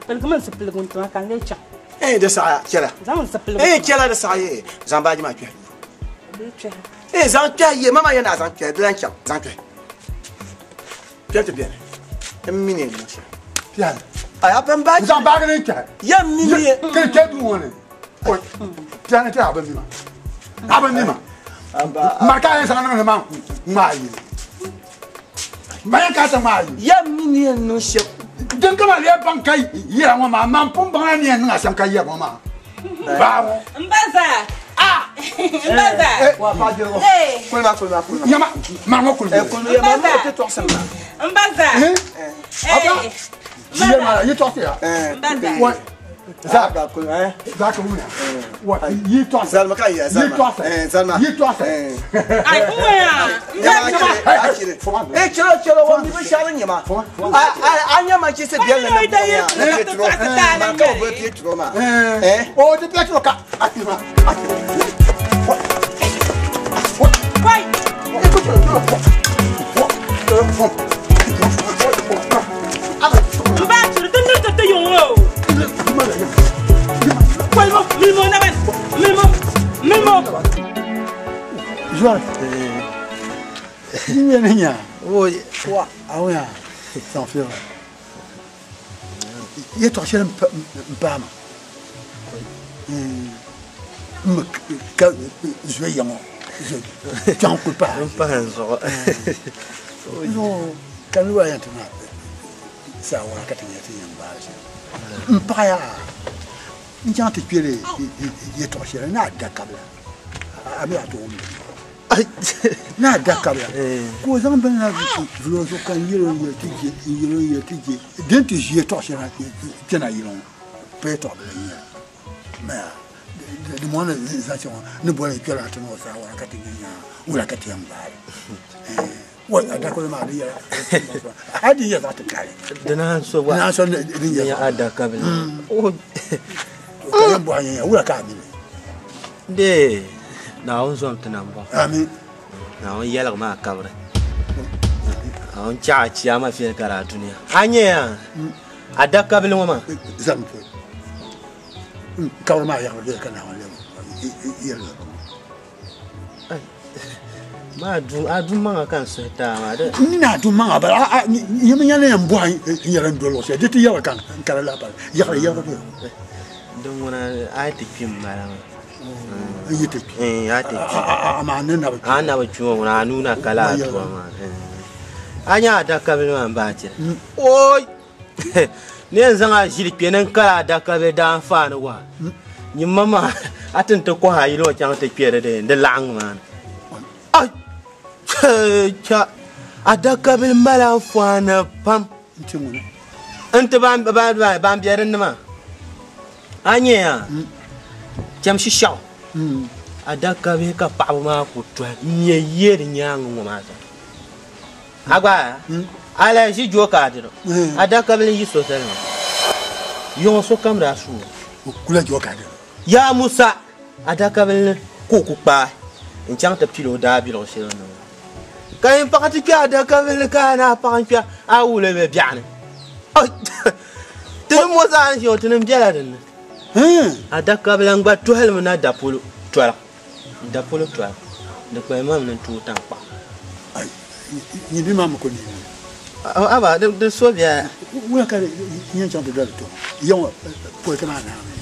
piligimi n zipiligu n tima ka n lee chaŋ Eh, di saɣaya chɛla zaŋ n zipiligu eh chɛla di saɣa ye zaŋ baaji maa kpɛhi Bee kpɛhi eh zaŋ kpɛhi ye mama yɛn na zaŋ kpɛhi di lan chaŋ zaŋ kpɛhi kpɛhi ti bɛni n mi ni niŋ shɛli piɛli a ya ban baaji zaŋ baaji ni kpɛhi yɛn mi ni ye kiri kpɛ duu ŋɔ ni piɛli ti a bi mi ma a bi mi ma mari ka yɛn zaŋ niŋ ni maa ŋmaa yi ma yɛn ka ti ŋmaa yi yɛn mi ni yɛn niŋ shɛm din kama lee baŋ ka yɛra ŋɔ maa man pun baŋla ni yɛn niŋ a shɛm ka yɛri ŋɔ maa baa ŋɔ n ba zaa n ba zaa wa baaji ŋɔ kulima kulima kulima yɛma mari ŋɔ kuli eh kulima yɛma ma ti tɔɣisi ma n ba zaa aba yɛri maa yi tɔɣisi ya n ba zaa wa zaa kulima eh zaa ka wuna wa yi tɔɣisi zalima ka yɛ yi zalima tɔɣisi eh zalima yi tɔɣisi ai n waya n ba eh eh chɛla chɛla wa mi bi shɛli nyɛma a a a nyɛ ma chese biɛli na da ye ma ka o bɛ pietro ma eh o di pietro ka a ti ma a ti wai n ba chiri din ni ti ti yiŋ o kolimo milimo naban milimo milimo Joie. Ni ni nya. Oi. Wa, awo ya. Sans faire. Ye to shele mpama. M ka zwe yango. Zwe. Tjan ku pa. Mpa nzo. No, kan lu ya tuna. Sa wa ka tinya tinya ba shi. Mpa ya. Njan ti pele ye to shele na da kabla. A mi a to mi. Na da kabla. Ko zaŋ bin na zulo so kan yiro yɛ ti je yiro yɛ ti je den ti ʒiɛ tɔɣa shɛli kpɛna yiro ŋɔ pa yɛtɔɣa bila n nyɛli mɛ di mo ni zaŋ chaŋ ŋɔ ni boli kpɛla ti ni o saa wara ka ti nyɛ nyaa wula ka ti yɛn gbaali wa adakolo maa di yɛla hali di yɛ zaɣ titali Dina so wa. Dina so din yɛ Ni adakabila. Ka yɛn bɔhi nyɛ wula ka a mini De. Naawuni zom ti na m-bɔ. Amin. Naawuni yɛligi maa kabiri. Naawuni chaɣ a chiyaama fiɛli gari a dunia. A nyɛ ya adakabili ŋɔ maa. Zam pɔi. Kabiri maa yaɣiri bee ka Naawuni yɛligi Ma a du maŋa ka n suhi taa maa. N ni a du maŋa bala a yɛmi nyɛla yɛn bɔhi n yɛli n doli luɣu shɛli di ti yɛli ka n kara lahi pali yaɣiri yɛligi bee Din ŋuna a yi ti kpi m bala maa. N yi ti kpi. A ti kpi. Amaa ni na bi kpi. A na bi kpi ŋɔ ŋuna a nuu na kala a tuwa maa. A nyɛ adakabili maa n baa chɛ. Oi! Ni yɛn zaŋ a ʒili kpe ni n kala adakabili daanfaani wa. Nyimma maa a ti ni ti kɔhi a yili ŋɔ chaŋ ti kpe di di laɣiŋ maa ni. Ai! Cha! Adakabili mali anfaani pam. N ti ŋuni. N ti ban bɛ dinni maa. A nyɛ ya chɛm shishɛɣu adakabihi ka paɣaba maa ku tɔhi n nyɛ yee di nyaanga ŋɔ maa zaa. A gba a lahi ʒi joo ka a diri adakabili n yi so sani maa yiŋɔ sokam daa su o kula joo ka a diri yaa Musa adakabili ni ka o ku kpaai n chaŋ ti pili o daabiligu shɛli ni ka yin paɣa ti kpe adakabili ni ka a ni a paɣa n kpe a wula be biɛɣuni tini mo zaa ni ʒi o tini n bela dinni adakabili n gba tɔhilimi na dapolo tɔliga dapolo tɔliga di kpali mam ni tooi tankpaɣu nyi bi maa mi ko ni aba di so biɛla wula ka yɛn chaŋ ti doli to yɛŋɔ pɔi ka maa naami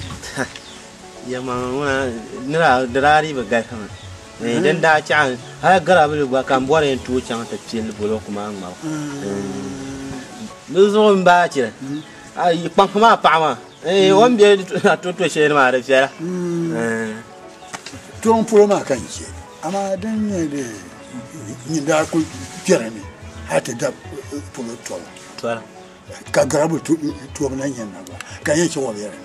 yɛma ŋuna nira di daa dii bi galisi mi din daa chaɣ hali garabili gba ka n bɔri yɛn tooi chaŋ ti pili bulɔku maa ŋmabu di zuɣu n baa chɛ kpaŋsi maa paɣa maa o ni be a to shɛli maa di viɛla tuɣin polo maa ka n chɛ amaa din nyɛ di nyin daa ku kpɛri mi hali ti da polo tɔbu ka garabuli tɔbu na nyɛ na gba ka yɛn chɛ wɔbiyɛri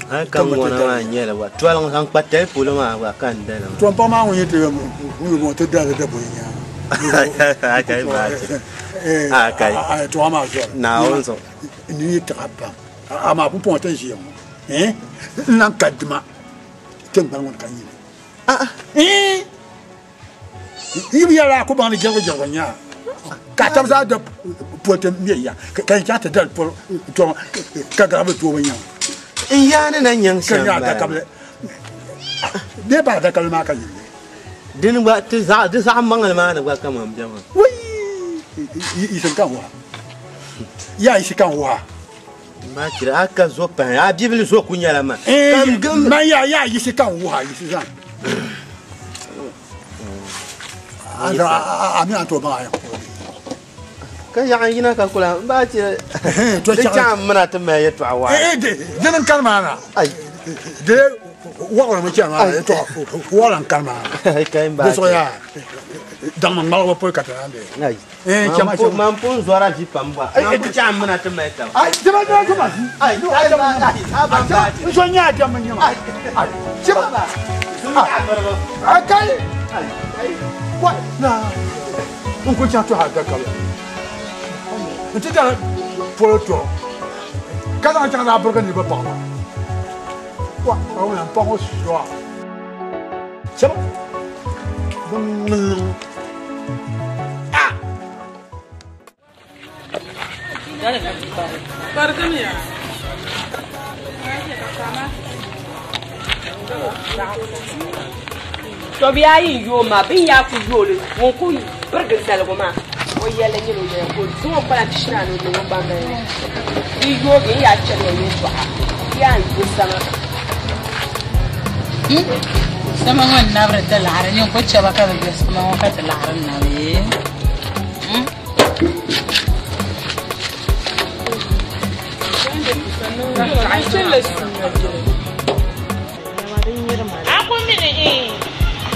hali ka ŋɔna maa nyɛli gba tɔliŋ zaŋ kpa tali polo maa gba ka n dali maa tɔn paɣa maa ŋun yɛn ti ŋun ti dali da bɔyi nyaanga akai baa chɛ akai tɔɣa maa zuɣu Naawuni zuɣu ni yi taɣa pam amaa pumpɔŋɔ ti ʒiya ŋɔ n lan ka dima tiŋgbani ŋɔ ni ka nyini yi bi yɛla a ku baŋ ni jɛrigu jɛrigu nyaa ka a tabi zaa da poli ti mɛ ya ka n chaŋ ti dali poli tɔŋ ka gara bi tooi bi nyaŋ. N yaani na nyaŋ Ka shɛm nya bala. adakabili bee ba adakabili maa ka yili. Dini gba ti zaɣ di zaɣ maŋli maa ni gba kaman bɛ maa. Yisin ka n wuha. Yaa yisi ka n wuha. N chira a ka zo pahi a bibili zo ku nyɛla ma. Man yaa yaa yisi ka n wuha yisi zan. A mi an tooi baŋ a yɛn Ka yaɣa yina ka kula n baa chira. To Di chaɣ- chaɣ mina ti mali yɛltɔɣa waɣala. Dini n kani maa na. De waɣala mi chani maa na yɛltɔɣa waɣala n kani maa na. Ka n baa Di zuɣu yaa daŋmi ŋmaligi pɔi ka ti naan bɛ. Ai. Chama Man pun- Man pun zɔra vi pam gba. Man pun chaɣ mina ti mali taba. Ai, dama dama dama. Ai, ai, ai, a ban baa N so nya jam n nyama. Ai, chama. Ai, kai. Wa na. N ku chaŋ to ha dakala. N ti dali polo to. Ka zaŋ chaŋ daa birigi niriba paɣaba. Wa, a ŋun yɛn paɣ o suwa. Chama. Barigami ya. To bihi ayi n yooi maa bin yaa ku yooli ŋun ku birigi zaligu maa o yɛlli nyɛla o yɛla ka o zaŋ o kpalaŋ pishina ni o niŋ o gbambili ni di yoogi n yaa chɛri o yɛltɔɣa di yaa n yo sama. Sama ŋɔ n nabiri ti laɣiri nyin ku chɛba ka bi bɛ sama ŋɔ ka ti laɣiri nabi. Ako mini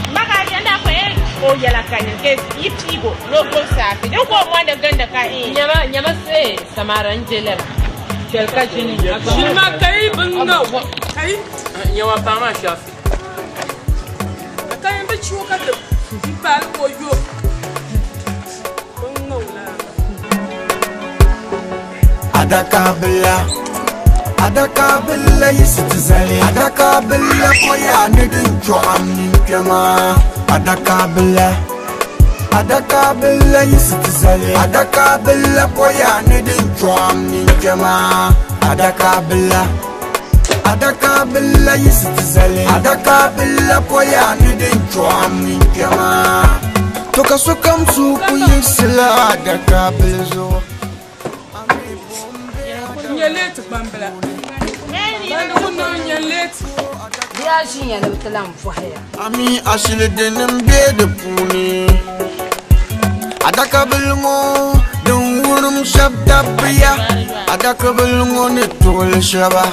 maka janda ko e o yala kanin ke yi pigo logo safi din ko mo da ganda ka Nyama nyama se samara n je lɛba chɛli ka ʒini. Shirima kai bin ŋa wa kai. Nyama paɣa maa shafi. Ka yɛn bi chiwo ka ti n paali ka o yo. Bin ŋa o la. Adakabila Adakabila yisi ti zali Adakabila koya ni din chɔɣam nin kpɛma Adakabila Adakabila yisi ti zali Adakabila koya ni din chɔɣam nin kpɛma Adakabila Adakabila yisi ti zali Adakabila koya ni din chɔɣam nin kpɛma To ka sokam su ku yiɣisila adakabila zuɣu. N nyɛ leeti gbambila. Bandi ku niŋ n nyɛ leeti. Bihi ayi ʒiya ni bi ti lan bɔhiya. Ami ashili dinim be di puuni Adakabili ŋɔ din wurim shɛba dabbiya Adakabili ŋɔ ni tuɣili shɛba.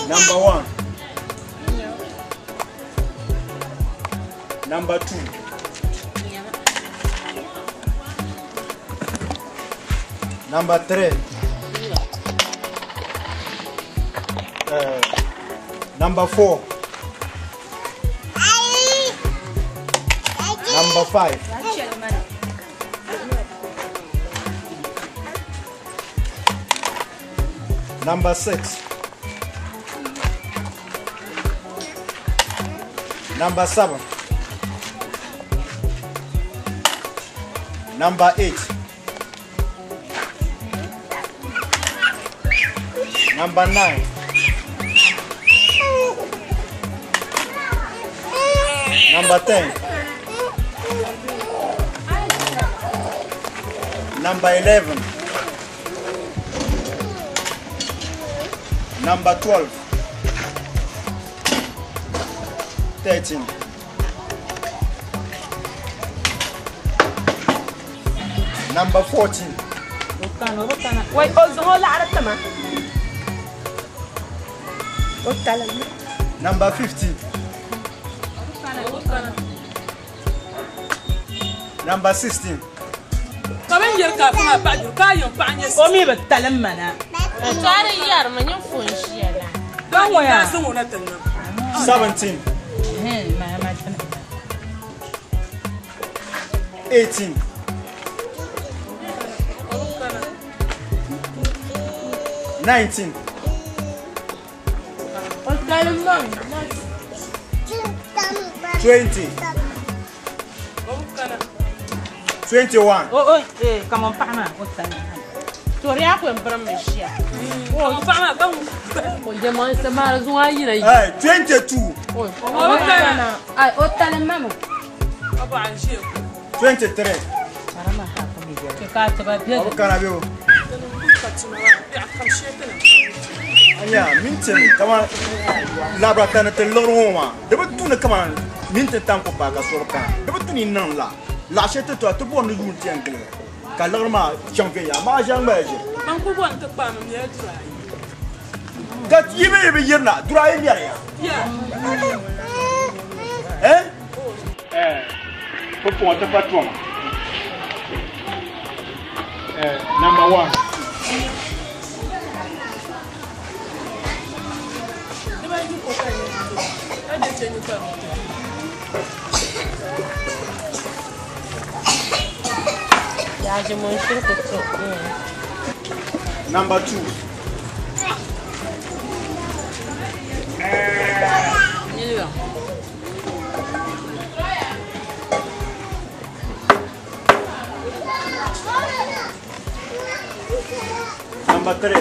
Number 1. Number 2. Number 3. Number 4. Number 5. Number 6. Number 7. Number 8. Number 9. Number 10. Number 11. Number 12. 13. Number 14. Wai o zaŋ o laɣiri tima. O talim. Number 15. Number 16. Ka bin yɛri ka afa maa paɣa duri ka a yɛn paɣa nyɛ. O mi bi talim ma na. Tɔri yɛrimi nyin fo n ʒiya la. Ka ŋɔ yaa zaŋ o na ti niŋ. 17. 18. 19. O talim ma. 20. 21. O o eh kamon paɣa maa o tani. Tori a kwen birim mi ʒiya. O paɣa maa ban O jama samara zuwa yina yi. Hey, 22. O kana. Ai o tani mama. O ba an ʒiya. 23. Ka ti ba bɛ. Abu kana biyo. Anya mintin kama labra tani ti liɣiri ŋɔ maa di bi tuni kama minti tan ku paai ka so bi kana di bi tuni niŋ la laɣa shɛli ti toya ti bɔri ni yuun ti yɛn giligi ka liɣiri maa chaŋ viɛnyɛla amaa a ʒiɛm gba ya ʒiri Man ku bɔni ti kpaami mɛla duri ayi. Ka yi mi yi bi yirina duri ayi mɛri ya. Ya. Eh? Eh, pumpɔŋɔ ti pa toma. Eh, number 1. Yaji mun shirku to. Number 2. Million. Number 3.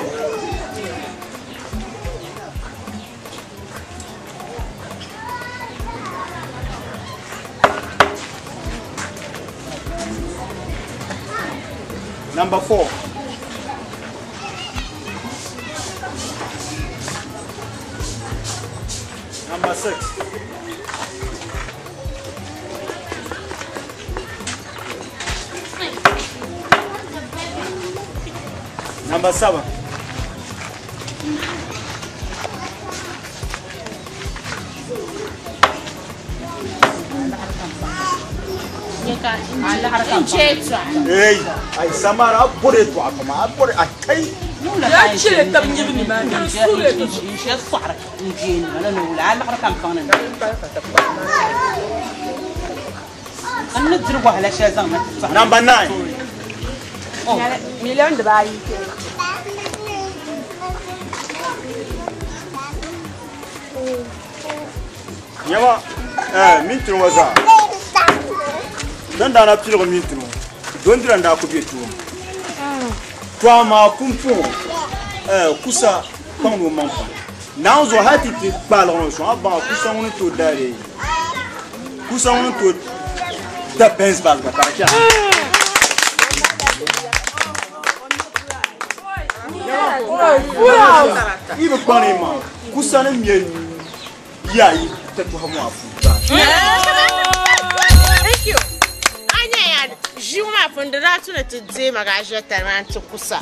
Number 4. Number 6. Number 7. Hey, ai samara bore to akama bore akai. Ya chile tab nyibi ni ma. Ya sule to. N shɛ sɔɣiri n jeeni ma la ni wula a liɣiri kam paŋ ni. N ni diri wahala shɛli zaŋ na ti sɔɣiri. Number 9. Miliyan dibaayi. Nyama, eh, minti ŋɔ zaa. Din daa na piligi minti ŋɔ, dondira n daa ku be tooni. To amaa pumpɔŋɔ, eh, kusa kpaŋdi o maŋ pam. Naanzuɣu hali ti ti kpaai liɣiri ŋɔ sɔŋ, a baŋ kusa ŋuni tooi daari kusa ŋuni tooi da Benz bag gba ka di chana. Yi bi kpaŋdi yi maŋa, kusa ni ŋme yaa yi ti tɔhi maa puuni. Thank you. Anya ya ʒiŋ maa pun di daa tuni ti deei ma ka a ʒiya tali maa n-ti kusa.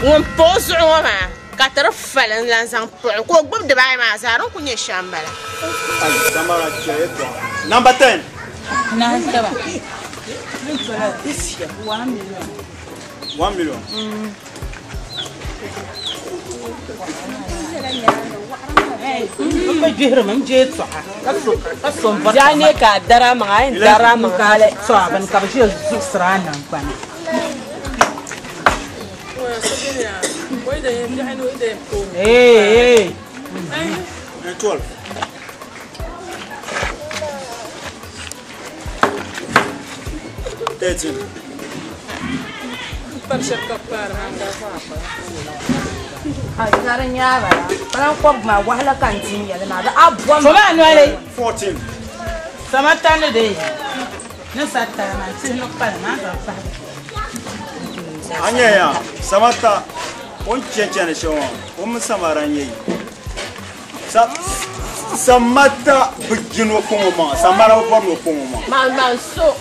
Ŋun pa o zuɣu ŋɔ maa ka ti di fali n-lan zaŋ puɣi ka o gbubi dibaayi maa zaa din ku nyɛ shɛm m-bala. Ai, Samara chɛ yɛltɔɣa. Number 10. 1 million. N bi gbihirimi n je tɔɣa ka so n bɔri Ya ne ka dara maŋa, a yɛn dara maŋa hali. Tɔɣa bini ka bi ʒiya zuɣusira a nangbani. Hey, hey. 12. 13. Zari nyaaba la, palan kɔbigu maa wahala ka n di n yɛli maa, di a bɔm. Fo maa noli. 14. Sama tandi de ni sa tali maa tihi ni kpali maa zaŋ pahi. Anya ya, Samata, o ni chɛn chɛni shɛm ŋɔ, o mini Samara n-nyɛ yi. Samata bi jini o kpaŋ o maŋa, Samara bi bɔri ni o kpaŋ o maŋa. Man man so.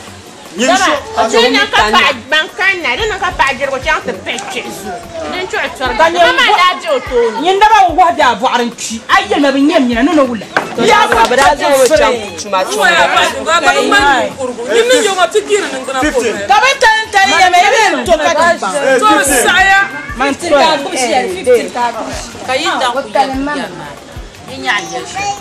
Nyin so, a Di niŋ ka paɣa ban kanna, di niŋ ka paɣa jirigu chaŋ ti pihi kpiɣi zuɣu. Din chuɣu tɔri Ka ba maa daa be o tooni. Nyin daba n wɔhi be a bɔɣiri n-kpi, a yɛlima bi nyɛ mina ni ni wula. Ya ka bi daa zaŋ o chaŋ tuma tumda. Ka bi tali tali yɛma i bee n to ka ti baŋ. Man tɔya. Ka yi daŋ ku yɛli maa. Yi nyaɣa yɛli shɛli.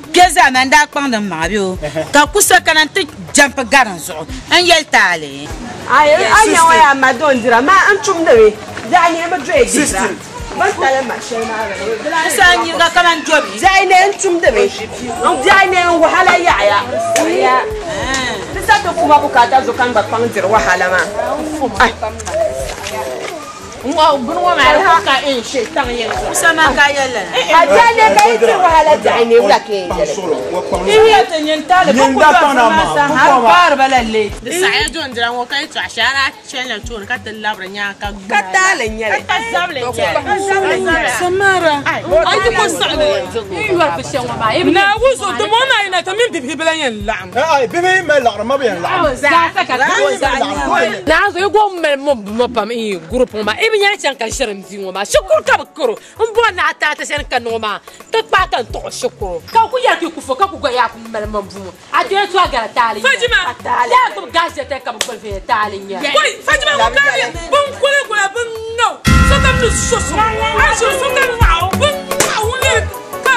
Kpe zaa man daa kpaŋdi n maŋa bɛ o ka kusa kana n ti jampi gari n zuɣu n yɛli taali. Ai, a nya ŋɔ yaa ma don dira, ma n tumdi mi. Daɣu ni mi doya dira. Ban tali ma shɛli maa bala. Sa nyiriga kaman dobi. Diɛhi ne n tumdimi. N diɛhi ne n wahala yaɣaya. Ti sa ti kuma bukaata zuɣu ka n gba kpaŋ diri wahala maa. Bini ŋɔ maa ka n she taŋ yɛn zuɣu. Kusa maa ka yɛlli na. A diɛhi ne ka yi diri wahala diɛhi ne wula ka yɛn yɛli. Iya ti nyin taali bi ku dɔɣi maa sa har baari ba la late. Di saɣaya dondira ŋɔ ka yi tɔɣa shɛli a daa chani la tooni ka ti labiri nyaanga ka gbuna. Ka taali n-nyɛli. Ka zabili n-nyɛli. Samara, Ai ti ko saɣili. N yɔri bi shɛŋa maa. I bi Naawuni zuɣu di moo maa yina ka mini bibihi bi lahi yɛn laɣim. Ai bibihi mali laɣiri ma bi yɛn laɣim. Naanzu i go mali mo mo pam i group ŋɔ maa i bi nyɛla chaŋ ka ʒiri n bia ŋɔ maa shikuru ka bi karo n bɔri ni a taata shɛli ka niŋ maa ti kpaai ka n tɔɣi shikuru ka ku yɛri ka i ku fo ka ku gba yaa ku mali mo buŋɔ a ti yɛn to a gara taali nyɛ Fajima! yaa gbubi gaazɛta ka bi gbubi viɛnyɛ taali nyɛ Wai Fajima ŋun ka yɛ bin kole kola bin ŋaw sokam ni so so a ʒiri sokam ŋaɣu bin ŋaɣu ŋun lee ka.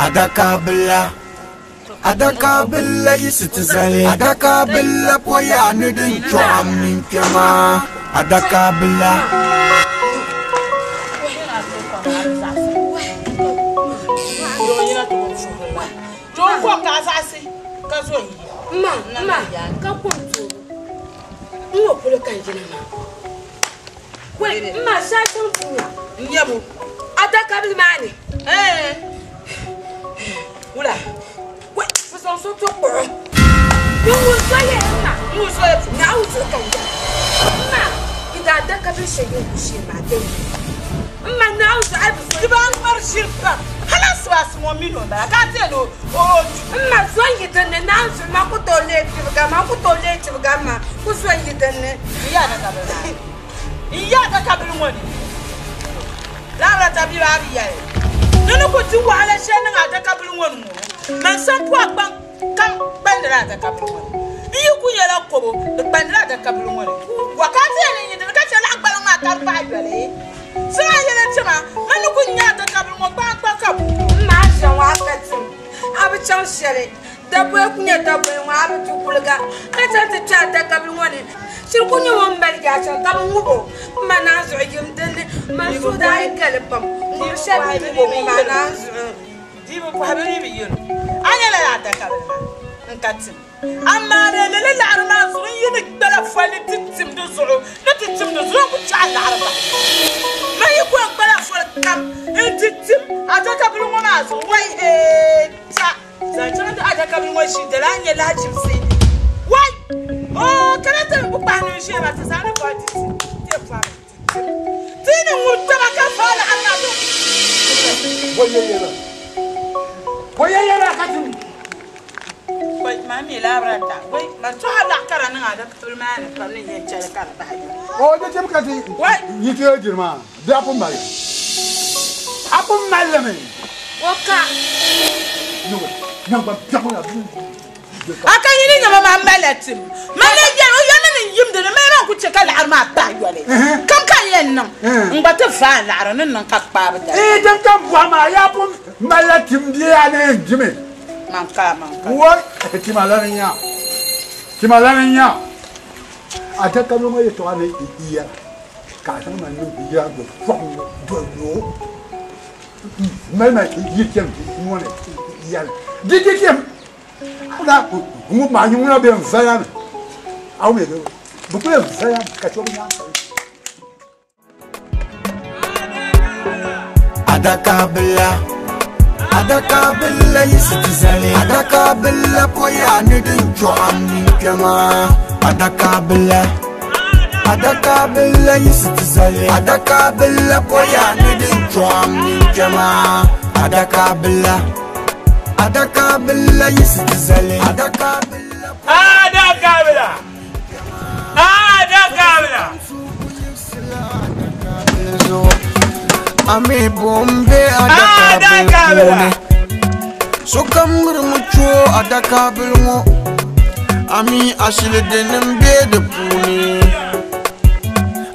Adakabila Adakabila yisi ti zali Adakabila poya ni din chɔɣim mini kpɛma Adakabila Ma, ma, ka kom toobu. N ŋɔ polo ka n yina maa. Wai, ma saa chaŋ ti nya. N nyɛbu. Adakabili maa ni. Wula. Wai, bi zaŋ so to kpuɣi. N wun so yɛ ma. N wun so yɛ. Naawuni zuɣu ka n yɛli. Ma, yi daa adakabili shɛli yin ku shee maa dini. N ma Naawuni zuɣu a bi so. Di ba ŋmari ʒiri pam. Hali asibaasi ŋɔ mini o bala ka a ti yɛli o. N ma zo n yi dinni Naawuni zuɣu ma ku tooi leei tibiga ma ku tooi leei tibiga ma ku zo n yi dinni. N yaa adakabili maa ni. N yaa adakabili ŋɔ ni. Laabira tabiiba a bi yɛli. Ni ni ku di wahala shɛli niŋ adakabili ŋɔ ni ŋɔ man san pɔhi kpaŋ kam kpandila adakabili ŋɔ ni. N yi ku nyɛla kobo di kpandila adakabili ŋɔ ni. Wa ka a ti yɛli n yi dini ka chɛ laɣ gbaliŋ maa ka di bahi yoli. Sina yɛli tima man ni ku nya adakabili ŋɔ kpaŋkpaŋ ka bu. N maa ʒiya ŋɔ a ka tim a bi chaŋ shɛli. Dabɔi ku nyɛ dabɔi ŋɔ a bi du kuliga ka chaŋ ti kpe adakabili ŋɔ ni. Shiri ku nyɛ ŋun mali yaa chaŋ ka bi ŋub o. N ma naan zuɣu yim dinni man suhu daa yi gali pam. N ŋubi shɛli bi ŋub o ŋɔ maa naan zuɣu. Di bi pɔhi bɛ mi bi yɛl o. A nyɛla adakabili maa n ka tim. Amaa di lala laɣiri maa zuɣu n yi ni gbala foli ti tim di zuɣu ni ti tim di zuɣu n ku chaɣi laɣiri bahi. Man yi ku yɛn gbala foli kam n ti tim adakabili ŋɔ maa zuɣu wai hee ta zaŋ chaŋ ti adakabili ŋɔ ʒi dali a ni nyɛ lahachibisi wai oo kana ti bi kpahi ni n ʒiya maa ti zaŋ li bɔhi ti tim ti yɛn pɔhimi ti tim ti ni ŋun kpɛma ka faai laɣiri maa ti Boyeyela ka tim. Wai, maa mi laabira ta. Wai, man tɔha laɣ kara niŋ adakabili maa ni pam ni yɛn chɛli ka di bahi yoli. O di tim ka ti yi ti yɛli diri maa, di a pun mali. A pun mali li mi. O ka. Naŋgban biɛɣu na. A ka yini nyama maa malila tim. Mali yɛli o yɛli ni yim dini mali maa ku chɛ ka laɣari maa pahi yɔli. Kam ka n yɛn niŋ n gba ti vaai laɣari ni niŋ ka kpaabu dali. Ee din ka bɔhi maa yaa pun malila tim bee a ni yɛn dimi. Man ka man ka. Woi tima lani nya tima lani nya adaka ŋɔ yɛltɔɣa ni yɛra ka a zaŋ ma niŋ yɛra do pɔhim do yoo mali ma yiri chɛm ŋɔ ni yɛli di di tim na ŋɔ maa ŋuna bɛ n vaya mi aw mi bi kuli n vaya mi ka chɛ bi nyaanga. Adakabila Adakabila yisi ti zali Adakabila poya ni din chɔɣam ni kpɛma Adakabila Adakabila yisi ti zali Adakabila poya ni din chɔɣam ni kpɛma Adakabila Adakabila yisi ti zali Adakabila Adakabila Adakabila Ami bombe adakabil puuni Sokam ŋirimi cho adakabil ŋɔ Ami ashili dini m-be di puuni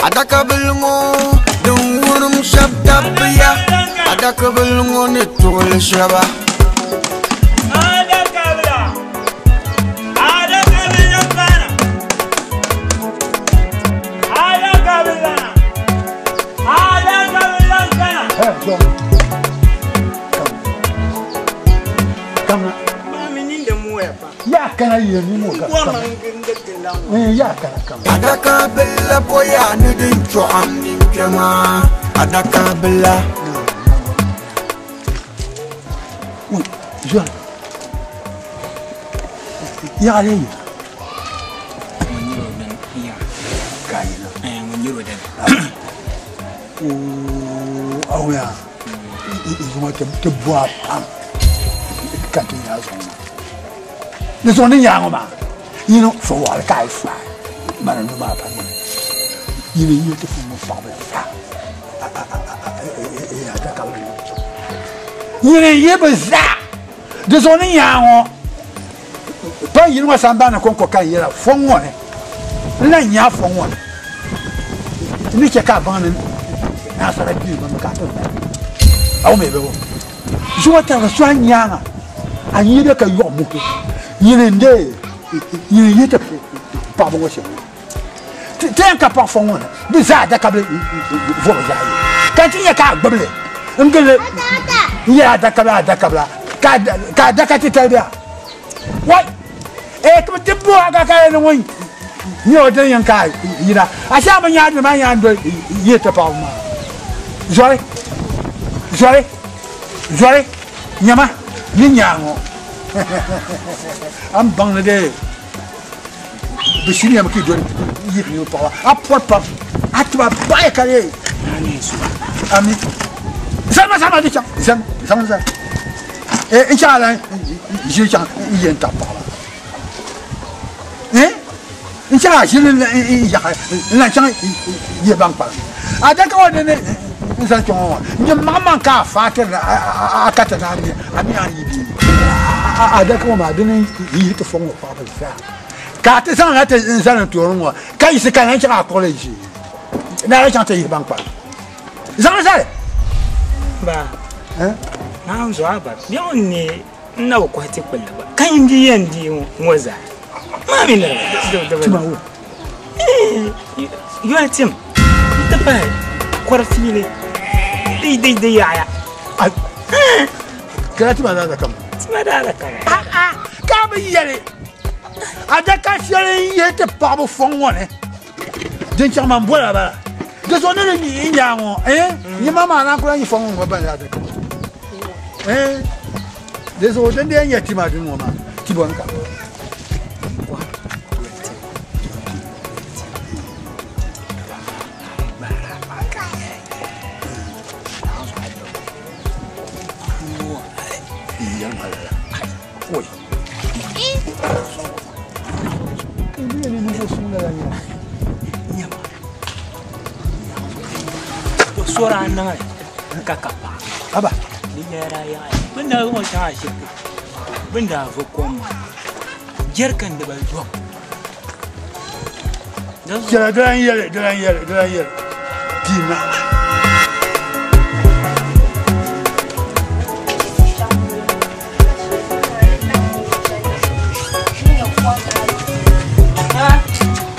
Adakabil ŋɔ din wurim shɛba dabbiya Adakabil ŋɔ ni tuɣili shɛba Adakabila Adakabila kana Adakabila Adakabila kana Hey, John. Come. Come. Ya kana yemi mo ka. Ya kana kam. Adakabila poya ni din chɔɣam ni kpɛma Adakabila John. Ya le. Kaina. O awya. Izuma te te bua pam. Ka ti ya zo. Ni zo ni ya ma. Yino fo wa ka fa. Ma no ma pa ni. Yino yino te fu mo fa ba fa. Ya ta ka lu. Yino ye be za. De zo ni ya o. Pa yino wa samba na konko kan yera fo ngone. Na nya fo ngone. Ni che ka ban ni. Na sara bi ma ka to. Aw me be wo. Zuwa ta so anya a yi de ka yo mu ke. Yini nde yini yete pa bo se. Te en ka pa fo ngone. Bi za da ka bi vo za yi. Ka ti ye ka gbble. Ngele. Ya da ka da ka bla. Ka ka da ka ti ta bia. Wai. E ko ti bo aga ka ni won. Ni o den yan ka yira. A sha ba nya ma nya ndo yete pa ma. Zore. Zore. Zore. Nyama ni nyango. Am bang na de. Bishini am ki do yit ni pa. A por pa. A tu ba ba ka le. Ami. Sama sama di chang. Sam sam sam. E inshallah je chang yen ta pa la. Eh? Inshallah je le ya na chang ye bang pa. A da ka ne ne nsa chon ni mama ka fa te a ka ta na ni ami an yi bi a da ko ma dini yi te fon pa ba sa ka te san la te nsa na to ron ka yi se ka na cha college na la cha te yi ban pa zan sa ba hein na nzo aba mi on ni na ko ti kulla ba kan yi yen di ngoza ma mi na ti ma wo yo tim te pa kwarfile dai dai dai yaya kana ti ma da kam ti ma da kam a a ka bi yele a da ka shele ye te pa bo fon wona den chama mbola ba de so ne ni nyango eh ni mama na kula ni fon ngo ba da kam eh de so den den ye ti ma dun ma ti bon ka Sora na ka kapa aba ni yara ya benda ko cha shi benda vo kom Jɛrikan dibayɔbu. Chɛla dilan yɛli dilan yɛli dilan yɛli piina.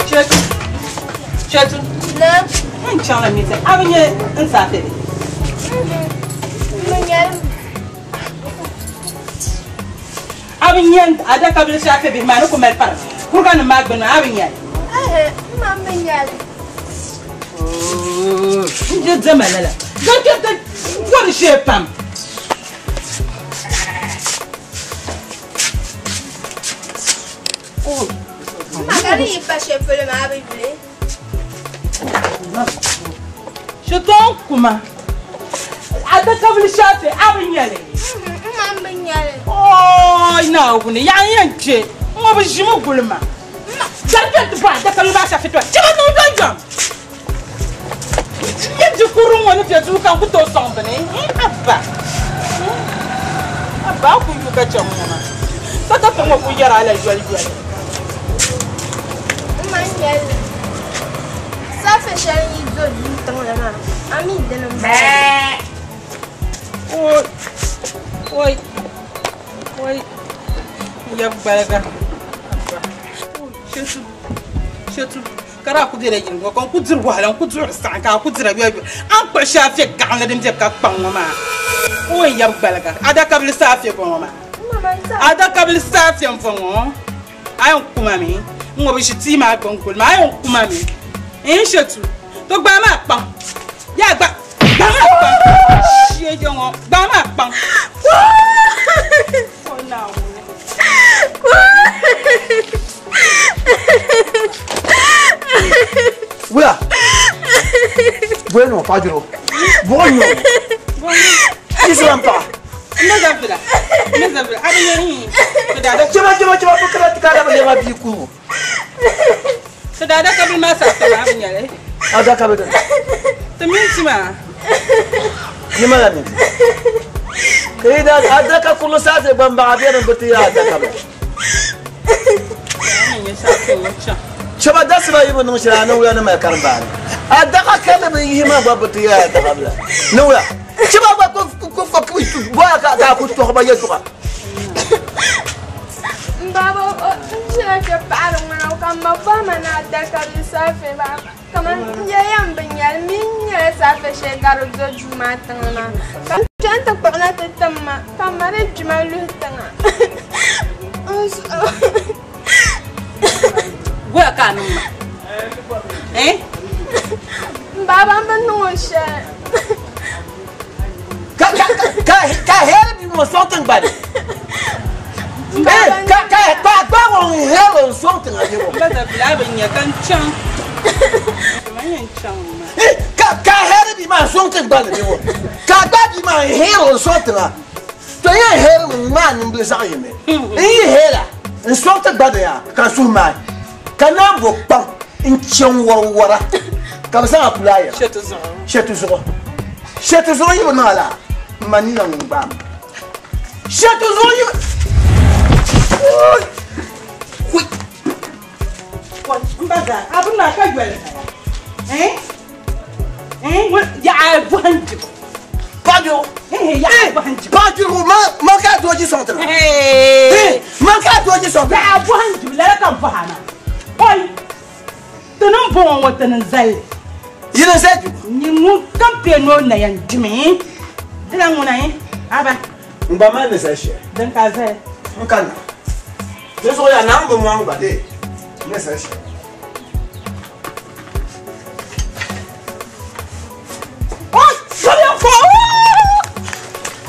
Chetu. Chetu. Na. N chaŋla mita. A bi nyɛ n saafe bi? A bi nyɛ adakabili saafe bihi maa ni ku mali pari kuriga nim maa gbuni maa a bi nyɛ li? N ma bi nyɛ li. N je diɛma lala. Ka kpɛ ti bɔri shee pam. Ma ka di yi pa shɛli polo maa a bi yuli. Shitɔŋ kuma. Adakabili saafe a bi nyɛ li? N ma bi nyɛ li. Ooi Naawuni yaɣa n yɛn kpɛ n ŋɔ bi ʒimi guli ma. Dari kpɛ ti bɔ adakabili maa saafe tɔ chɛba niŋ jɔnjɔn. N nyɛ di kuri ŋɔ ni bɛ duu ka n ku tooi sɔŋ bini. Abba abba a ku yu ka chɛ ŋɔ maa. Sakafa ŋɔ ku yɛra a la yoli yoli. N ma nyɛ li. Saafe shɛli n yi do duu tiŋli maa a mi dini n bala. Oi oi oi n yab gbaliga. Shetu shetu ka daa ku bela yili ŋɔ ka n ku diri wahala n ku duɣiri saɣim ka a ku dira yoli yoli. A ni kpuɣi shaafe gaɣinli din be ka kpaŋ ŋɔ maa o n yab gbaliga. Adakabili saafe bɔŋɔ maa. Adakabili saafe n bɔŋɔ. A yɛn kuma mi n ŋɔ bi ʒi tia maa gbuni guli maa a yɛn kuma mi n shetu to gbaa maa kpaŋ yaa gba gbaa maa kpaŋ shee je ŋɔ gbaa maa kpaŋ. O Naawuni. Wula. Bueno, fajiro. Bonyo. Islam pa. Ne zabila. Ne zabila. A bɛ yɛri. Chema chema chema ko kala tikala ba lema bi ku. Ti daa dakabili maa saafe maa a bi nyɛli. A dakabili. Ti minti maa. Ni ma la minti. Kida adaka kulu saafe gbambaɣa bɛ ni bi ti ya adakabili. Chema dasiba yi bi niŋ shɛli a ni wula ni mali karimbaani. Adaka kali bi yihi maa gba bi ti ya adakabila. Ni wula. Chema gba ko ko ko bɔya ka ka ku tɔɣiba yɛltɔɣa. N baaba n ʒila kpɛ paɣari ŋmana ka n ma bɔhima ni adakabili saafe maa kaman n yɛliya n bi nyɛli mi n nyɛla saafe shɛli ka di do duu maa tiŋli maa ka n chani ti kpuɣina ti tim ma ka n ma di gbima luhi tiŋa. N zuɣu. Goya ka a niŋ ma? Eh? N baaba n bi niŋ o shɛli. Ka ka ka ka hɛri bi ŋɔ sɔŋ tiŋgbani. Ka ka ka gba ŋɔ n hɛri n sɔŋ tiŋa bi ŋɔ. N ba zabila a bi nya ka n chaŋ. Ma yɛn chaŋ maa. Ka ka hɛri bi maa sɔŋ tiŋgbani bi ŋɔ. Ka gba bi maa n hɛri n sɔŋ tiŋa. To yɛn hɛri ŋun maa nimbili zaɣ yini. N yi hɛra n sɔŋ tiŋgbani ya ka n suhu maai. Ka naan bo kpaŋ n chaŋ warwara ka bi zaŋ a kuli a yɛra. Shɛti zuɣu. Shɛti zuɣu. Shɛti zuɣu yi bi niŋ a laa n ma nina ŋun gbaai ma. Shɛti zuɣu yi bi. Hui. N ba zaa a bi maa ka yoli bala. Eh? Eh? Yaɣa bɔhim dibu. Paɣa Yaɣa bɔhim dibu. Paɣa ma ma ka dooji sɔŋ tiŋa. Ma ka dooji sɔŋ tiŋa. Yaɣa bɔhim dibu lala ka n bɔha maa. Oi. Tini n bɔŋɔ ŋɔ tini n zali. Yini n zali dibu. Ni ŋun kam pe ni o na yɛn dimi. Dila ŋuna ye? Aba. N gba mali ni zali shɛli. Din ka zali. N ka na. Di zuɣu yaa naawuni bi mɔŋ gba dee. N ni zali shɛli. Oi! Sɔliya fɔ!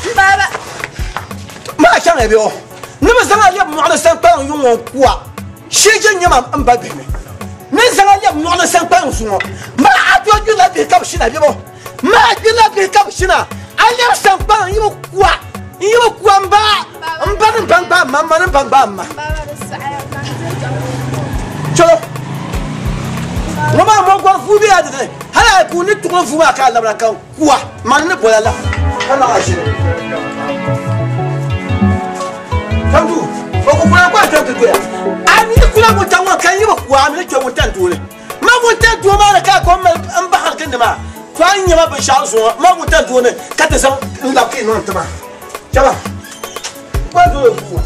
N baaba. Maa chaŋ ya bɛ o. Ni bi zaŋ a lɛbi mɔɣuni sankpaliŋ yuŋ ŋɔ n-kuwa. Shee je nyɛma n ba bihi ni. Ni zaŋ a lɛbi mɔɣuni sankpaliŋ zuŋɔ. Maa a tooi gbirila bihi ka bi shina bɛ bɔ. Maa gbirila bihi ka bi shina. A lɛbi sankpaliŋ yi bi kuwa. N yi bi kuwa n ba n ba ni n ba n gbaai ma n ma ni n ba n gbaai ma. Chalo. Ŋɔ maa mɔgɔri vuu bela di ni. Hali a yi puuni ni tuɣili vuu maa ka a labina ka n kuwa. Mani ni bola la. Ka naɣ a ʒini. Tambu, o ku kula kpa chaŋ ti doya a ni kula wuntaŋ ŋɔ ka n yi bi ku a mi ni kpɛ wuntaŋ dooni ma wuntaŋ doo maa ni ka a ko n bahiri gindi maa to a ni nyɛ ma binshɛɣu zuɣu ma wuntaŋ doo ni ka ti zaŋ n labi ka yi niŋ n tima chɛba gba doo duu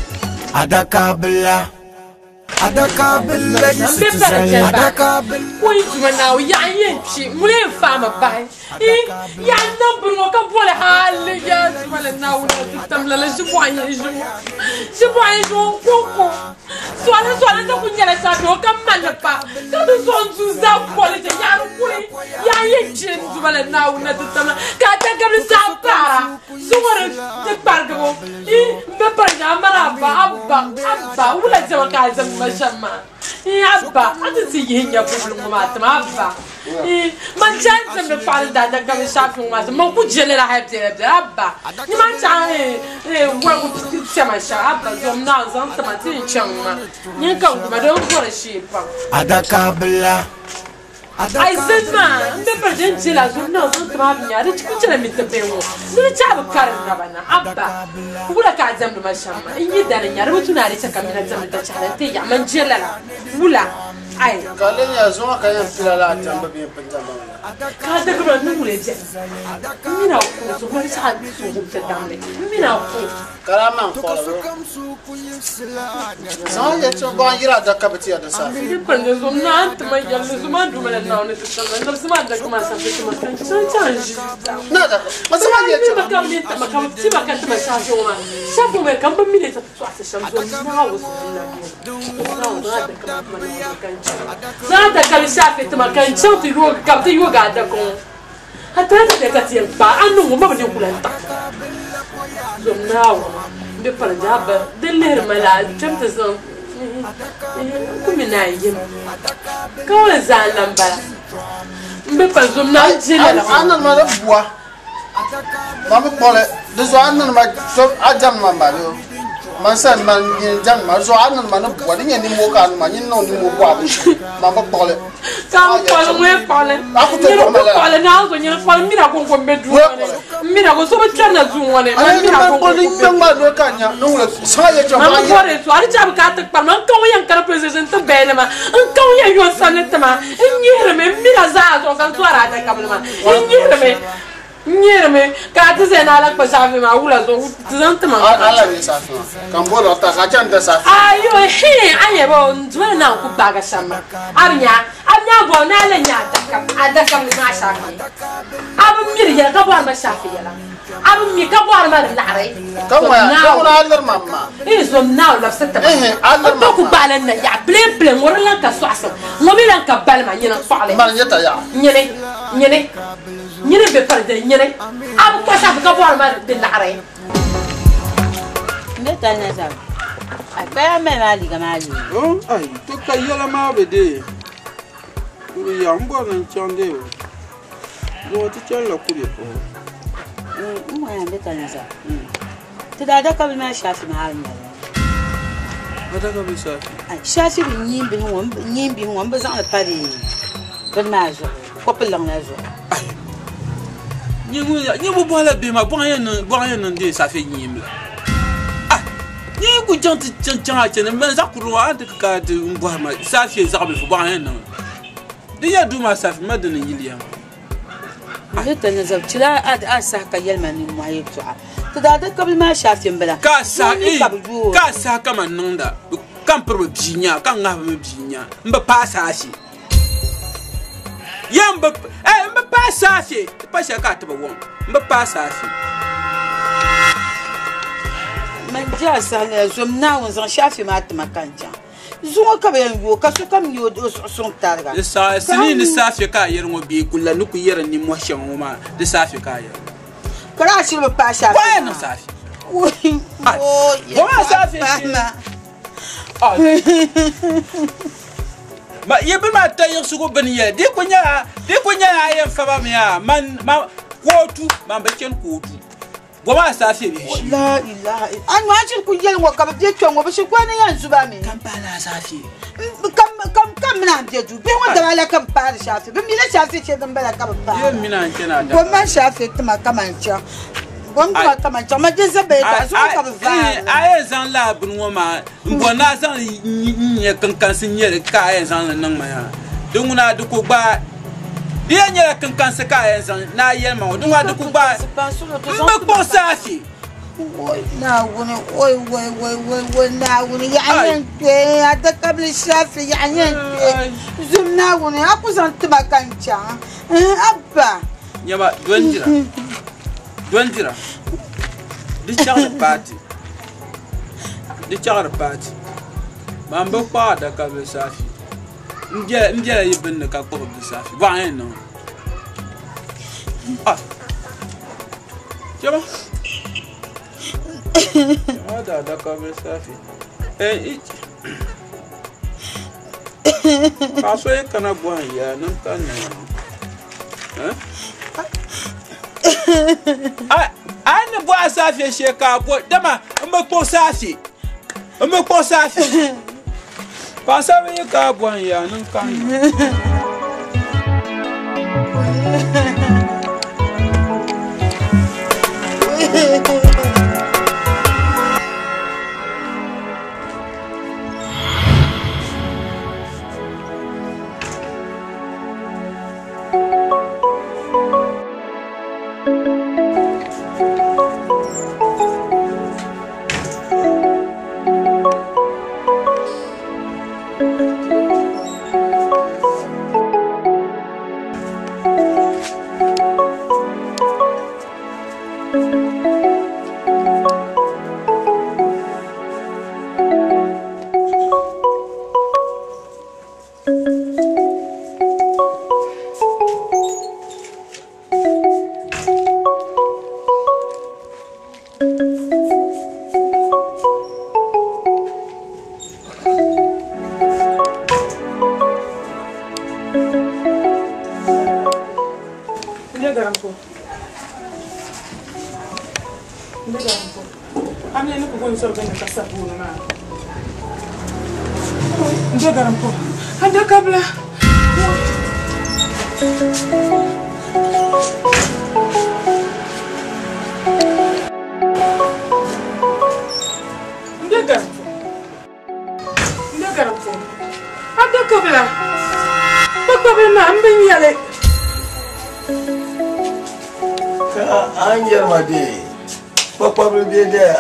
Adakabila Adakabila N be pala chɛli ba ko yi tuma naawu yaɣa n yɛn kpi ŋuni yɛn faami bahi yaɣa n niŋ bini ŋɔ ka boli hali yaa tuma la naawuni na ti tam lala ʒibɔɣu yɛn ʒi ŋɔ ʒibɔɣu yɛn ʒi ŋɔ n konko sɔli sɔli ti ku nyɛla shaafi ŋɔ ka mali pa ka ti zuɣu n du zaa boli chɛ yaɣa di kuli yaɣa n yɛn kpi n tuma la naawuni na ti tam la ka a takabili zaa paara zuŋɔ di kparigibu n be pari nya a mali abba abba abba wula diɛma ka a diɛmdi ma shɛm maa abba a ti ti yihi nya bubili ŋɔ maa tima abba man chaŋ diɛmdi paɣali daadaka bi shaafi ŋɔ maa ti man ku je lala hali biɛla biɛla abba ni man chaŋ waligu tiɛma shɛm abba zom naa zaŋ tima ti n chaŋ ma nyin ka n guma din bɔri shee pam Adakabila ai zin maa n be pari din je la zom naa zaŋ tima bi nya di ku chɛla mi ti bihi ŋɔ ni di chaɣa bi karim naba na abba wula ka a diɛmdi ma shɛm maa n yi dani nya di bi tu ni a di chɛ ka mina diɛmdi dachaɣali n ti yaɣa man je lala wula ai ka le nyɛ zuŋɔ ka yɛn pila laa diɛmbu bee n pun diɛmba ŋɔ ka a dagaba ni wula biɛni n mina ku so wali chaɣa suhum ti damli n mina ku ka daa man kɔli zaŋ yɛ ti bɔŋ yira adaka bi ti ya di saafi n pindi zum na n tima yɛlli zum a duma la naawuni ti tamla nabsi maa daka maa saafi tima ka n chaŋ chaŋ ʒi na adaka ma sima yɛ ti ma ka bi tima ka bi tima ka tima shaafi ŋɔ maa shaafi ŋɔ maa ka n bi mi ti tɔɣisi shɛm zum naawu zuɣu na zaŋ adaka bi shaafi tima ka n chaŋ ti yoogi ka bi ti yoogi adaka ŋɔ a tara ti ka ti yɛn kpaa a niŋ ŋɔ ma bi ni kula n taɣi zum naawu n be pali jaaba din lihiri ma la kpɛm ti zaŋ kumi na yim ka wala zaa lan bala n be pali zum naa je lala a nani ma di bua ma bi kpɔli di zuɣu a nani ma so a diɛmdi ma ma yo man san man yin diɛmdi ma di zuɣu a nani ma ni bua di nyɛ nimmoo ka a nima nyin niŋ nimmoo bua bi ma bi kpɔli ka n kpɔli ŋɔ kpɔli nyini ku kpɔli naa zo nyini kpɔli n mina konko n be duu ŋɔ ni n mina ko so bi kpɛri na duu ŋɔ ni ma n mina konko ni ŋmɛ ŋma ka nya ni wula saŋa yɛ chɛ ma n bɔri so a di chabi ka a ti kpari ma n kaŋ yɛn kana police station ti bɛɛli ma n kaŋ yɛn yɔ sanni tima n nyihirimi n mina zaa zuɣu ka n tɔri adakabili ma n nyihirimi n nyihirimi ka a ti zaya ni ala kpa shaafi maa wula zuɣu ti zaŋ tima ala bɛ saafi maa ka n bɔri ta ka chɛn da saafi ayo he a yɛ bɔ n duma na n ku gbaaga shɛm maa a bi nya a bi nya bɔ ni a la nya adakabili maa shaafi a bi miri yɛla ka bɔri ma shaafi yɛla a bi mi ka bɔri ma di laɣari ka ŋɔya ka ŋuna a liri ma maa ee zom naaw labisi tima n pa ku gbaala na yaɣa bilen bilen ŋɔ di lan ka sɔɣisim ŋɔ mi lan ka balima nyini kpaɣali mani nyɛ ta yaɣa nyini nyini nyini be pali dini nyini a bi kpa shaafi ka bɔri ma di laɣari n be tali na zaba a kpaya mali maa liiga maa lee ai to ka yɛla maa bi dee kuri yaɣa n bɔri ni n chaŋ dee zuɣu ti chanila kubɛ puhi n ŋɔya n be tali na zaba ti daa dakabili maa shaafi maa nyɛla adaka bi shaafi shaafi bi nyiin bihi ŋɔ nyiin bihi ŋɔ n bi zaŋli pa di bini maa zuɣu kopu liŋ la zuɣu nyi bi bɔhila bihi maa bɔŋ yɛn niŋ dee saafi nyiin bila nyi ku chaŋ ti chaŋ chaŋ a chani man zaɣ kurili ŋɔ a ti ka ti n bɔhiri ma saafi zaɣ bilifu bɔŋ yɛn niŋ di nyɛ duu maa saafi ma dini n yiliya n be tali na zaba chila a saha ka yɛlima nimmohi yɛltɔɣa ti daa dakabili maa shaafi n bala ka a saha ka man niŋda ka n piri bi bia nya ka n ŋahi bi mi bia nya n bi paai saafi ya n bi paai saafi ti pa shɛli ka a ti bi wɔm n bi paai saafi man je a saha nyɛla zom naawuni zaŋ shaafi maa tima ka n chaŋ zuŋɔ ka bi yɛn yoo ka sokam nyɛ o zuɣu suŋ tariga di sinii ni saafi ka a yɛri ŋɔ bee kulla ni ku yɛri nimmohi shɛŋa ŋɔ maa di saafi ka a yɛri ka daa shiri bi paai shaafi bɔya niŋ saafi bɔya saafi ma ye bi maa ta yiɣisigu bini yɛli di ku nyɛla a yɛn faba mi yaa man ma kootu man bi chɛni kootu bɔma a saafi bi ʒi la ilaha a nyoa shiri ku yɛli ŋɔ ka bi bɛ kpɛ ŋɔ bi shiri ku ni yɛn zuba mi kan paala a saafi kam mina n bɛ duu bihi ŋɔ daba la ka bi paari shaafi bi mi la shaafi shɛli din bala ka bi paari yɛn mina n chɛna a bɔma shaafi tima ka man chaŋ Bom tuma ka man chaŋ ma je zabba yɛltɔɣa zuɣu ka bɛ vaari. A yɛn zaŋ lala bini ŋɔ maa m-bɔri ni a zaŋ li n-nyɛ kinkansi n-nyɛ li ka a yɛn zaŋ li niŋ ma yaa. Di ŋuna di ku gbaai. Di yɛn nyɛla kinkansi ka a yɛn zaŋ ni a yɛli ma ŋɔ. Di ŋuna di ku gbaai. M bi kpuɣi saafi. Woi Naawuni, woi woi woi woi woi Naawuni, yaɣa nyɛ n kpee, adakabili shaafi yaɣa nyɛ n kpee. Zum Naawuni, a ku zaŋ tima ka n chaŋ. Abba. Nyama, dondira, dondira, di chaɣiri paati, di chaɣiri paati. Man bi kpuɣi adakabili saafi. M bela yi binni ka kpuɣi di saafi. Bɔɣa yɛn niŋ. Ah. Chama. Chama da adakabili saafi. Eh, Paɣa so yi kana bɔhim ya niŋ ka niŋ. A ni bɔhi a saafe shee ka a bɔ dama n bi kpuɣi saafe n bi kpuɣi saafe paɣasaribili yi ka a bɔhim ya niŋ ka niŋ.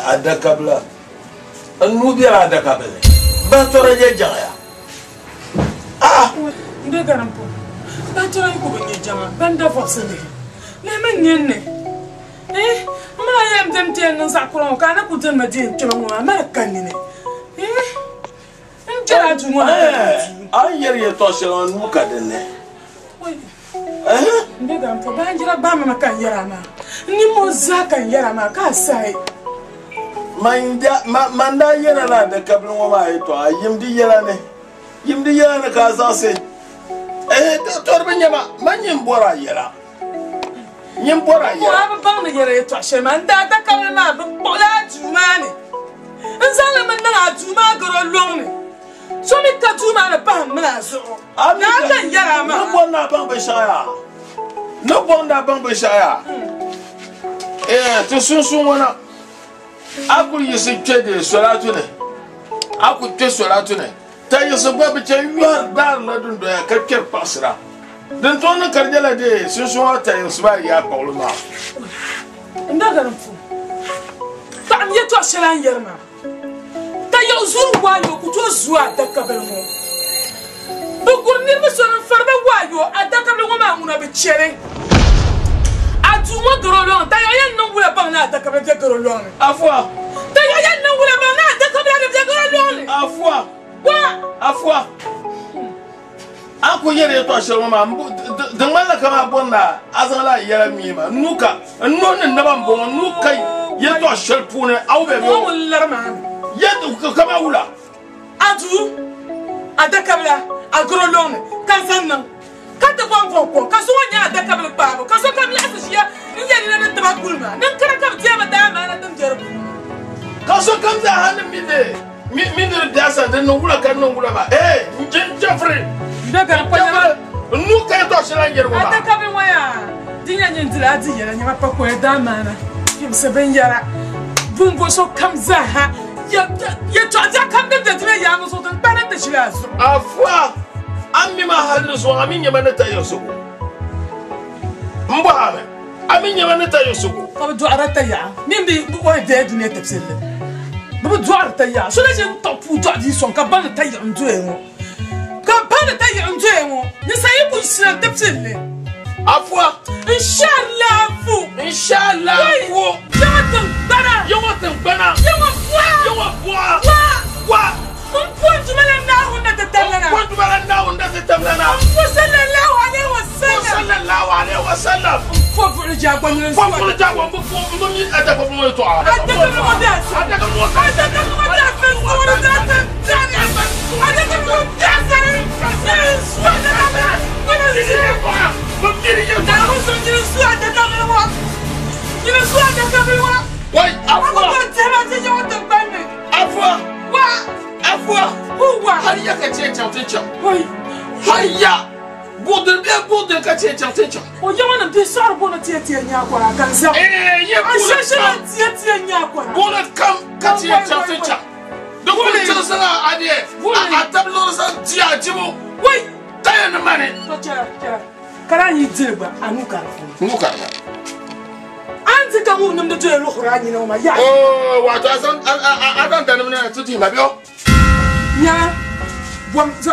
Adakabila n nuu bɛla adakabili baatɔra nyɛ jaŋaya ah n bɛ garimpo baatɔra yi ku bi nyɛ jaŋa ban da vɔbisi lihi lihi mi nini eh n mala yɛn dɛm ti yɛn niŋ zaɣ kura ŋɔ ka a na ku dɛm ma di yɛn kpɛma ŋɔ maa mali ka nini eh n kpɛla duu ŋɔ a ni yɛri yɛltɔɣa shɛli ŋɔ nuu ka dinni N be garimpo baanjira gbaai ma ka n yɛra maa n nimmoo zaa ka n yɛra maa ka a sahi. Man daa yɛra la adakabili ŋɔ maa yɛtɔɣa yim di yɛla ni, yim di yɛla ni ka a zaɣisi. Ɛhɛ, tɔ di bi nya ma, man nyin bɔr a yɛla, nyin bɔr a yɛla. A bi baŋ ni yɛra yɛtɔɣ shɛli maa, n daa adakabili maa bi kpuɣila a duu maa ni n-zaŋ li mi niŋ a duu maa garo lɔŋni. So mi ka duu maa ni pahi m mini a zuɣu. Naa ka n yɛri a maa. Ni bɔri ni a baŋ binshɛɣu yaa? Ni bɔri ni a baŋ binshɛɣu yaa? Ɛɛ, ti sunsuun ŋɔ na, a ku yiɣisi kpe di solatu ni, a ku kpe solatu ni, ta yiɣisi gba bi chɛ yɔhiri daarila dundoya ka kpɛri kpaɣisira. Din tooi niŋ ka di nyɛla di sunsuun ŋɔ ta yiɣisi maa yaa kpuɣili maa. N daga n pu paɣim yɛtɔɣ shɛli a ni yɛri maa. Ka yiɣi zuri waayo ku tooi zu adakabili ŋɔ. Bɛ guri niriba soli n-fari ba waayo adakabili ŋɔ maa ŋuna bi chɛli. A duu ŋɔ garo lɔŋ tayiɣi yɛn niŋ wula baŋ ni adakabila be garo lɔŋ ni? Afua. Tayiɣi yɛn niŋ wula baŋ ni adakabila ni be garo lɔŋ ni? Afua. Wa. Afua. A ku yɛri yɛtɔɣ shɛli ŋɔ maa, di ŋmanila kaman a bɔri ni a zaŋla a yɛla mii ma. N nuu ka, n nuhi ni naba m-bɔŋɔ, n nuu ka yɛtɔɣ shɛli puuni a wu bɛ Ŋɔ ŋun lari maa mi. Yɛ kaman wula? A duu, a dakabila, a garo lɔŋni ka n zaŋ niŋ, ka ti bom bom kom, ka zuŋɔ nyɛ a dakabili kpaabu, ka sokam laɣisi ʒiya n-yɛli ni ni tiba guli ma, niŋkara ka bɛ deei ba daamaana din be di puuni. Ka sokam zaa ha ni mi di Mi mi ni di biɛhisa din niŋ wula ka di niŋ wula maa ee n je n chɛfiri N be gari kpa nyɛma. N nuu ka yɛtɔɣ shɛli a ni yɛri ŋɔ maa. Adakabili ŋɔ yaa di nyɛ nyin dili a di yɛla nyɛma pakoya daamaana. Pimsi binyɛra bumbo sokam zaaha yɛltɔɣa biɛɣu kam din be dunia yaangi zuɣu din kpana ti ʒila a zuɣu. Afua, a mi ma hali ni zuŋɔ a mi nyɛma ni ta yiɣisigu. M bɔhi a mi, a mi nyɛma ni ta yiɣisigu. Ka bɛ dɔɣira tayaɣa mini bɛ o ni deei dunia tibisili. Bɛ bi dɔɣiri tayaɣa. So na ʒi n-taɣi puu dɔɣi bia sɔŋ ka ba ni tayiɣi n-doya ŋɔ. Ka ba ni tayiɣi n-doya ŋɔ, ninsal yi kul shina n-tibisili. Afua. N shɛrila afu. N shɛrila afu. Yaŋɔ tiŋgbana. Yaŋɔ tiŋgbana. Yaŋɔ buɣa. Yaŋɔ buɣa. Wa. Wa. N po Duuma la Naawuni na ti tamlana. N po Duuma la Naawuni na ti tamlana. N po sallallahu alaihi wa sallam. Po sallallahu alaihi wa sallam. N po buɣili jaagɔ nyini Po buɣili jaagɔ n bi po n bi mi adaka bi mo tɔɣa. Adaka bi mo bɛ a so. Adaka bi mo Adaka bi mo bɛ a so. Suwani da ti dani. Adaka bi mo bɛ a sani. Nyini su adaka bi. Nyini su. Naawuni so nyini su adaka bi ŋɔ. Nyini su adaka bi ŋɔ. Wai afua. A ko dihima ti yaŋɔ tiŋgbani ni. Afua. Wa. Afua. Wa. Har ya ka chɛ chaŋ ti chaŋ. Har ya. Buɣudiri bee buɣudiri ka chɛ chaŋ ti chaŋ. O yaŋɔ nim bihi sɔɣiri buɣili tiɛ tiɛ nyaakɔra ka n zaŋ. Ee ye buɣili kam. A shɛshɛla tiɛ tiɛ nyaakɔra. Buɣili kam ka chɛ chaŋ ti chaŋ. Di kuli tiɣisila a deɛ a tabi liɣiri zaŋ di a dibu. Wai. Taya ni mani. To chɛra chɛra. Ka naan yi diri gba a nuu ka di puuni. Nuu ka di A ni di ka ŋub nimdi doya luɣiri a nyina ŋɔ maa yaha. Oo wato a zaŋ a zaŋ danim na ti dihi ma bɛ o. Nyaa bom zo.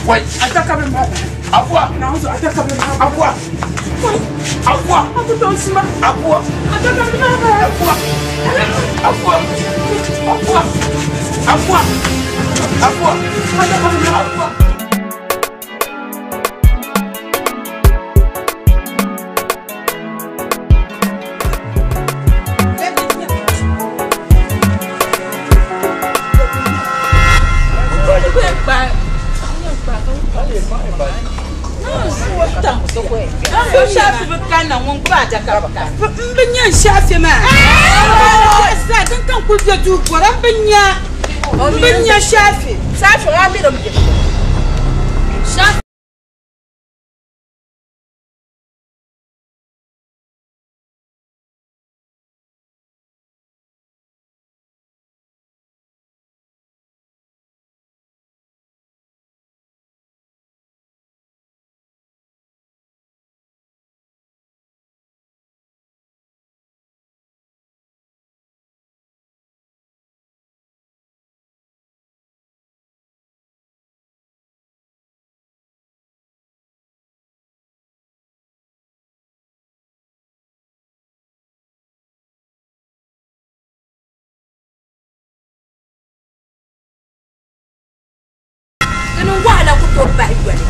Wai. Adaka bi maa bahi. Afua. Naawuni zo adaka bi maa bahi. Afua. Wai. Afua. A ku tooi suma. Afua. Adaka bi maa bahi. Afua. Afua. Afua. Afua. Afua. Adaka bi maa. Afua. N bi nya n shaafi maa zaa din ka n kuli bɛ duu bɔra n bi nya n bi nya shaafi Shaafi ŋɔ a mi din bɛ shɛli. Dini wahala ku tooi bahi yoli.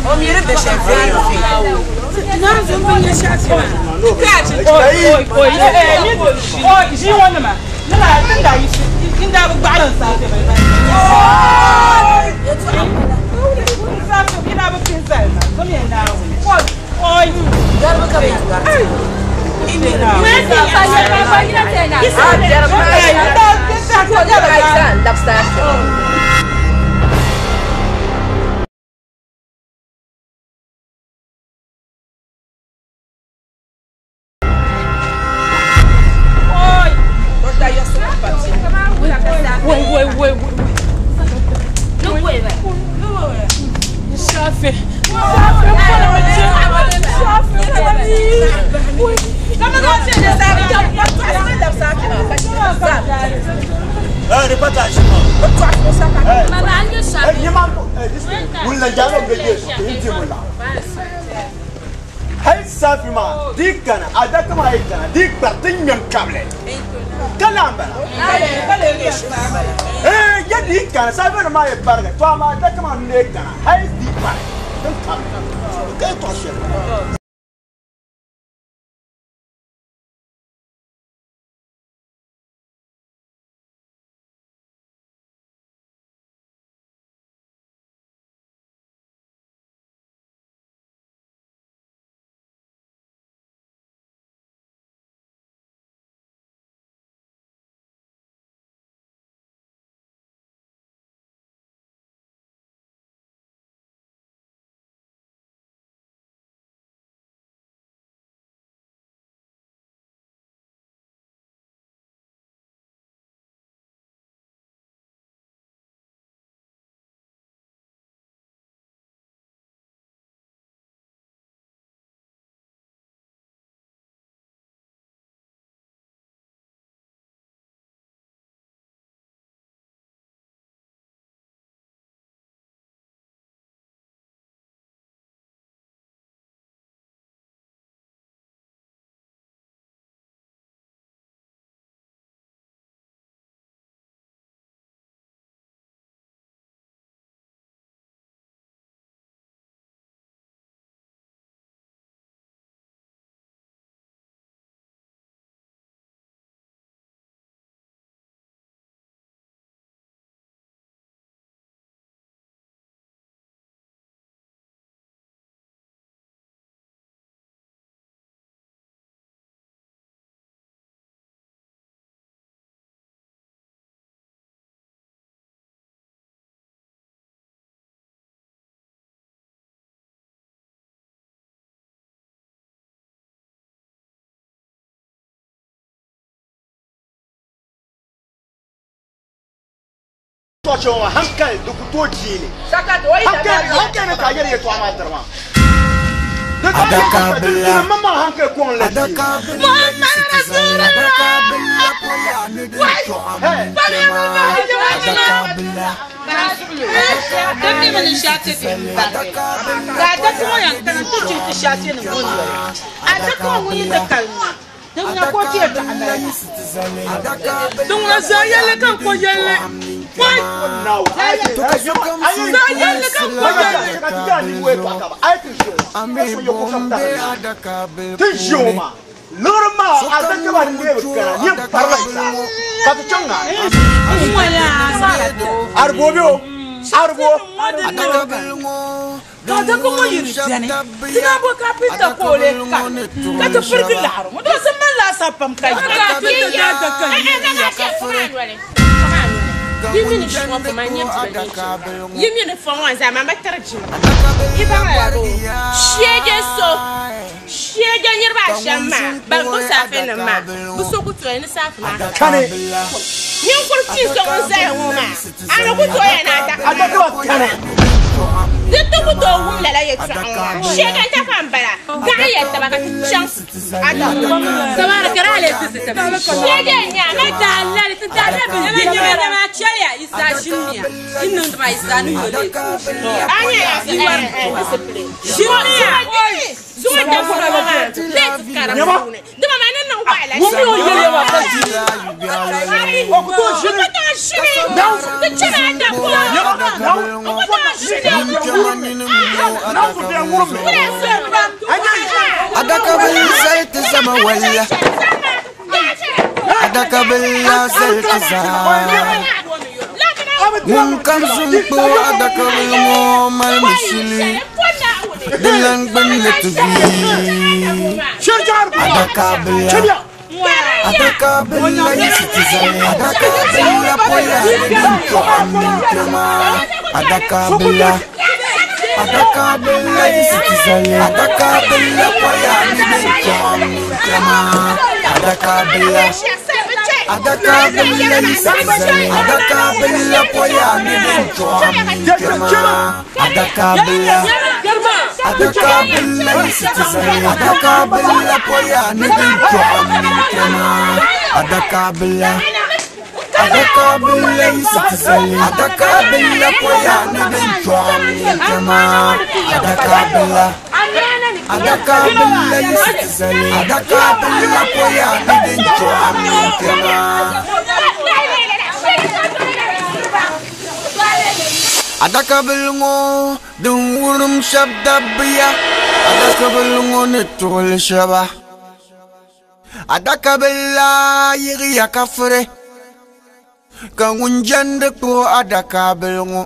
O mi di bɛ shɛli Naanzu n bi nya shaafi maa. Ʒii ŋɔ nima nima din daa yiɣisi n daa bi gbaɣiri n saafe bali bali. N saafe bi daa bi pihi zali ma kom ya Naawuni. Oi. Garibu ka bɛ yɛn gari. Wai wai wai wai. Shafi. Shafi Hali saafi maa di kana adaka maa yi kana di kpari ti ŋmɛ n kabili ka lahi bala ee ya di kana saafi nim maa yi barigi to amaa adaka maa n lee kana hali di kpari ti kabili ka yi tɔɣa shɛli. Tɔɣa maa hankali di ku tooi deeli. Hankali ni ka a yɛli yɛltɔɣa maa tiri maa. Adakabila. Mama hankali kɔŋ la deeli. Muhammad Rasulullah. Adakabila. Dungla za yɛlli kan ko yɛlli. Wai! Za yɛlli kan ko yɛlli. Ti ʒi o maa. Liɣiri maa adaka maa ni bi kana ni parila ka ti chaŋ naa. Aribo bɛ o. Aribo. Adaka ŋɔ yiri beni ti na bo kapinta ka o lee ka ka ti pirigi laɣiri ŋɔ doo mali laasabu pam ka yi. Yi mini ʒi ŋɔ kuma nyɛ yi mini fɔ ŋɔ zaa maa tiri jima yi baŋla bo sheege so sheege niriba ashɛm maa ban gbubi saafe nim maa bi so ku toya ni saafe maa Kani. ninkuri pii so ŋun zaya ŋɔ maa a ni ku toya ni Adaka maa kani. Di ti ku tooi wum lala yɛltɔɣa ŋɔ maa sheege n ta ka n bala gaɣa yɛli taba ka ti chaŋ Samara kara ale ti ti sheege n nyɛ a ma daa lali ti daa lali bi yɛlɛ ma chɛliya isa ʒiniya i niŋdi ma isa ni yoli a nyɛ ya discipline ʒiniya zuŋɔ da kɔrɔ maa late kara puuni dama maa ni niŋ wahala Ŋun mi o yɛli ya maa ka ʒi. O ku tooi ʒini. Ku tooi ʒini ti chɛna a da kɔrɔ o ku tooi ʒini Adakabila zali zama walla. Adakabila zali zama. Ŋun kam sun kpuɣi adakabila ŋɔ mali mishili. Di lan gbunni ti vi. Adakabila. Adakabila yisi ti zali. Adakabila poya ni din chɔɣim mini kpɛma. Adakabila. Adakabila yisi ti zali. Adakabila poya ni din chɔɣim mini kpɛma. Adakabila. Adakabila yisi ti zali. Adakabila poya ni din chɔɣim mini kpɛma. Adakabila. Adakabila yisi ti zali. Adakabila poya ni din chɔɣim mini kpɛma. Adakabila. Adakabila yisi ti zali. Adakabila poya ni din chɔɣim mini kpɛma. Adakabila. Adakabila yisi ti zali. Adakabila poya ni din chɔɣim mini kpɛma. Adakabila ŋɔ din wurim shɛba dabbiya. Adakabila ŋɔ ni tuɣili shɛba. Adakabila yiɣiya ka firi. Ka ŋun jɛndi kpuɣi adakabila ŋɔ.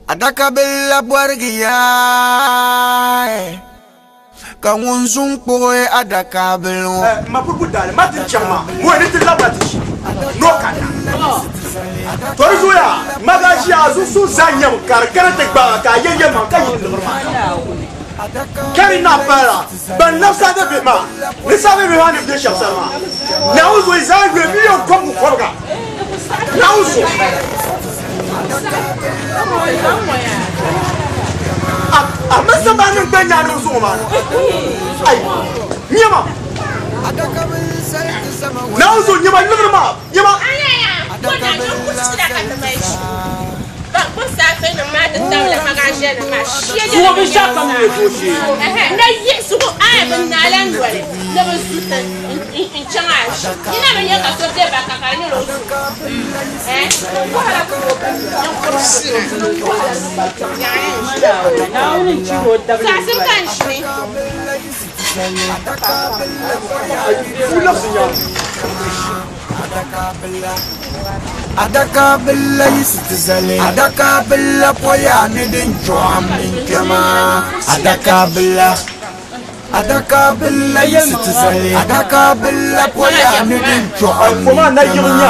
Adakabila bɔrigiya. Ka ŋun zuŋ kpuɣi adakabila ŋɔ. Ma pupu daali ma ti chaŋ maa ŋɔ ni ti labila ti ʒi n'o ka na. Tori zuya magaji a zuɣusu zaa nyɛm ka di kana ti gbaagi ka a yɛ yɛ maŋ ka yi liɣiri maa. Kari na paara ban nafsa de bihi maa ni saabi bihi maa ni bɛ shɛba sani maa Naawuni zuɣu zaa yuli miliyɔn kɔbigu kɔbiga Naawuni zuɣu. A ma samba ni gba nyaani o zuɣu maa ayi nyɛma Naawuni zuɣu nyɛma liɣiri maa nyɛma. Zuɣu binshɛɣu kam nyɛ dooshee. Na yiɣisigu a bi naala noli ni bi zuti n chaŋ a ʒi yina bi nyɛ ka so bɛ ba ka ka di nyɛla o zu saɣasiri ka n ʒini Adakabila yisi ti zali. Adakabila poya ni din chɔɣim mini kpɛma. Adakabila. Adakabila yisi ti zali. Adakabila poya ni din chɔɣim mini kpɛma.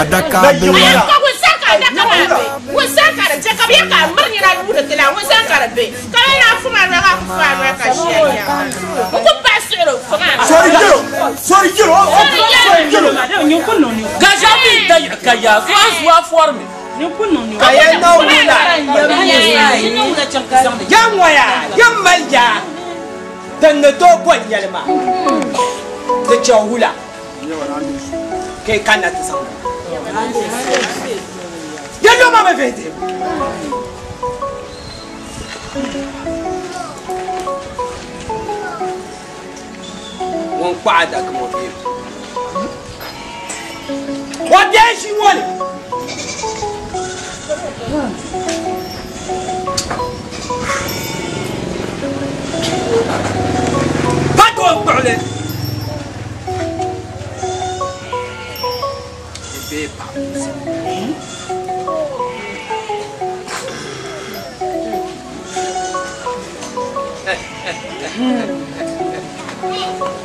Adakabila. Ka ŋun san ka adaka maa be ŋun san ka di je ka bi yɛ ka a miri nina luuri ti la ŋun san ka di be ka bi na fuma noli ka ku fa noli ka ʒiya nyaŋa n ku bahi suɣuri fuma. Sori yɛlo sori yɛlo sori yɛlo. Gaza bi da yiɣi ka yaa zuwa zuwa fɔrimi. Ka ya na wula. Ya ŋɔya, ya mali yaa. Din ni tooi bɔ yɛlima. Di chɛ wula. Ka yi kanna ti zaŋ Ya lo ma mi vihi dihibu. Ŋun kpaɣa adaka ŋɔ bee? O bee ʒii ŋɔ ni. Pa tooi kpuɣili. Di bee paɣa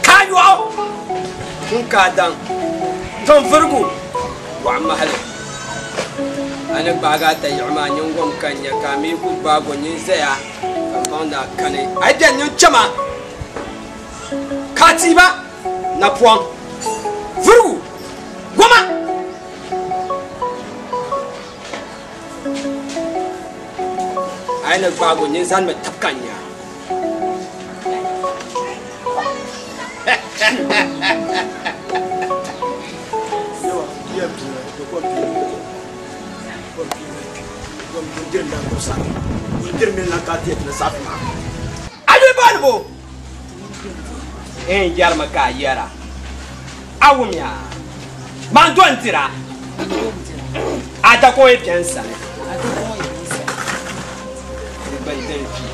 Ka yɔɣu ŋun ka a daŋ tinvurigu bɔɣu mahali. A ni gbaagi a tayiɣi maa nyin gom ka n nya ka a mi ku gbaag o nyin zaya ka n baŋ ni a kani. A yi beni nyin chama ka a ti ba napɔŋ vurigu goma. A yi ni gbaag o nyin zanimi tab ka n nya. A yuli booni bo? N yɛrimi ka a yɛra. A wumya. Man do n dira. A dako yi bɛn sani. N din fi.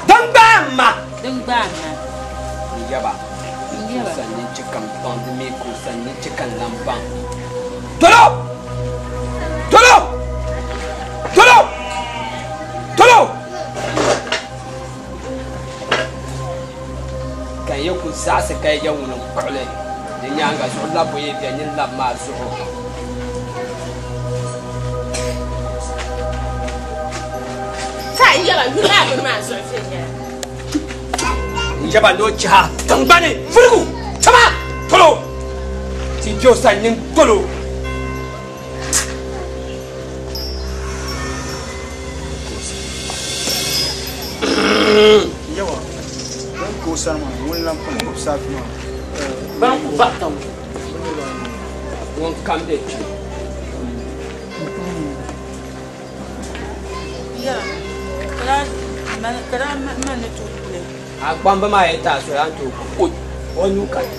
Din gbaa ma. Din gbaa ma. N yaba. Sanni chɛ ka n baŋ di mi ka o sanni chɛ ka n lan baŋ. Tolo! Tolo! Tolo! Tolo! Ka n yi ku zaɣisi ka yi yɛ ŋuni n kpuɣili di nyaaŋa zuɣu labbu yi bɛ nyin lab maa zuɣu. Ka yaba yuli maa bini maa zuɣu viɛnyɛla. N yaba ni o chiha tiŋgbani vurigu chama tolo ti bɛ o sani nyin tolo. Yawa, ban ka o sani maa, ŋun lan pun gbubi saafi maa. Ban ku baɣa taŋ. Ŋun kam bɛ kpe. Ya, kala man ni tooi kuli. A gbamba maa yi taai soli a ni tooi ku o nuu kani.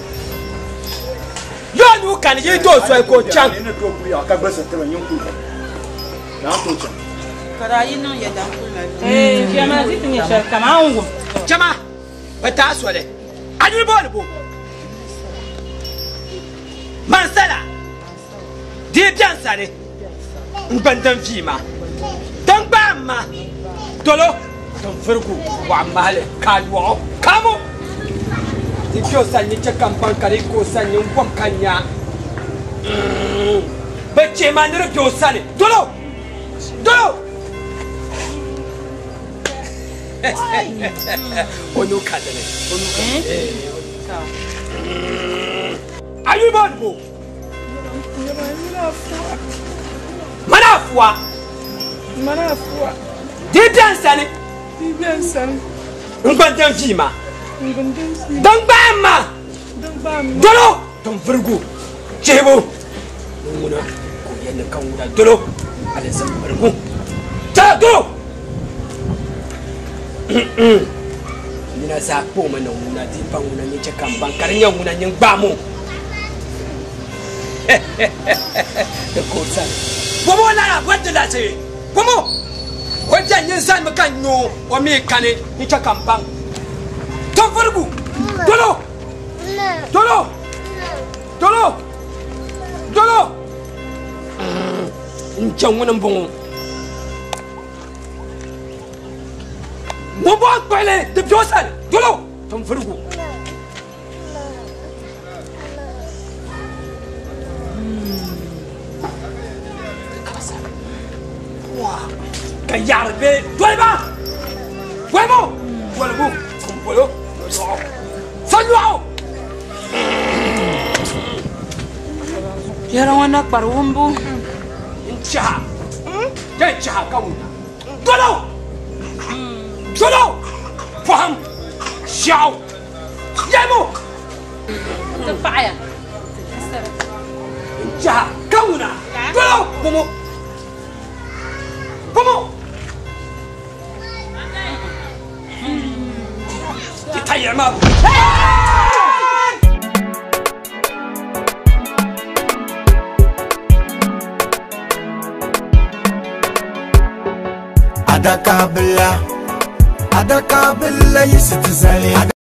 Yo nuu kani yi tooi soli ka o chaŋ. Ni tooi kuli ka gba sa tiba nyin kuli. Na tooi chaŋ. Kala yi niŋ yɛda n kuli ma. Eh, jama di ti nyɛ shɛli kam a wum. Chama, bɛ taai soli. A yuli booni bo? Mansala. Di bɛn sani. N gbandin vii ma. Din gbaa ma. Tolo. Din vurigu bɔɣu mahali ka yɔɣu kamu. Di bɛ o sani chɛ ka n baŋ ka di ka o sani n gom ka nya. Bɛ chɛ ma ni di bɛ o sani. Tolo. Tolo. O nuu ka dini. O nuu ka dini. A yuli booni bo? Mana afuwa. Mana afuwa. Di bɛn sani. Di bɛn sani. N gbandin vii ma. N gbandin vii. Din gbaa ma. Din gbaa ma. Dolo. Din vurigu. Chihibu. Ŋuna ka o yɛli ni ka ŋuna dolo. Alizin vurigu. Chana dolo. Nina zaa kpaɣi ma na ŋuna di pa ŋuna ni chɛ ka n baŋ ka di nyɛ ŋuna nyin gbaa mo. Di ka o sani. Bomo lana bɔ di la ʒee. Bomo. O bɛ nyin zani mi ka nyo o mi kani ni chɛ ka n baŋ. Tinvurigu. Dolo. Dolo. Dolo. Dolo. N chɛ ŋuni m-bɔŋɔ. Ŋun bɔ kpuɣili di bɛ o sani. Dolo. Tinvurigu. Ka yaɣari bɛ doliba. Bolibu. Bolibu. Bolo. Sɔnyɔɣu. Yɛra ŋɔ na kpari wumbu. N chaha. Jɛn chaha ka wuna. Dolo! Dolo! Pɔhim! Ʒiɛɣu! Yɛlimu! Ti paɣaya. N chaha ka wuna. Dolo! Bomo! Bomo! Ti tayiɣi maa. Adaka bila, adaka bila yisi ti zali.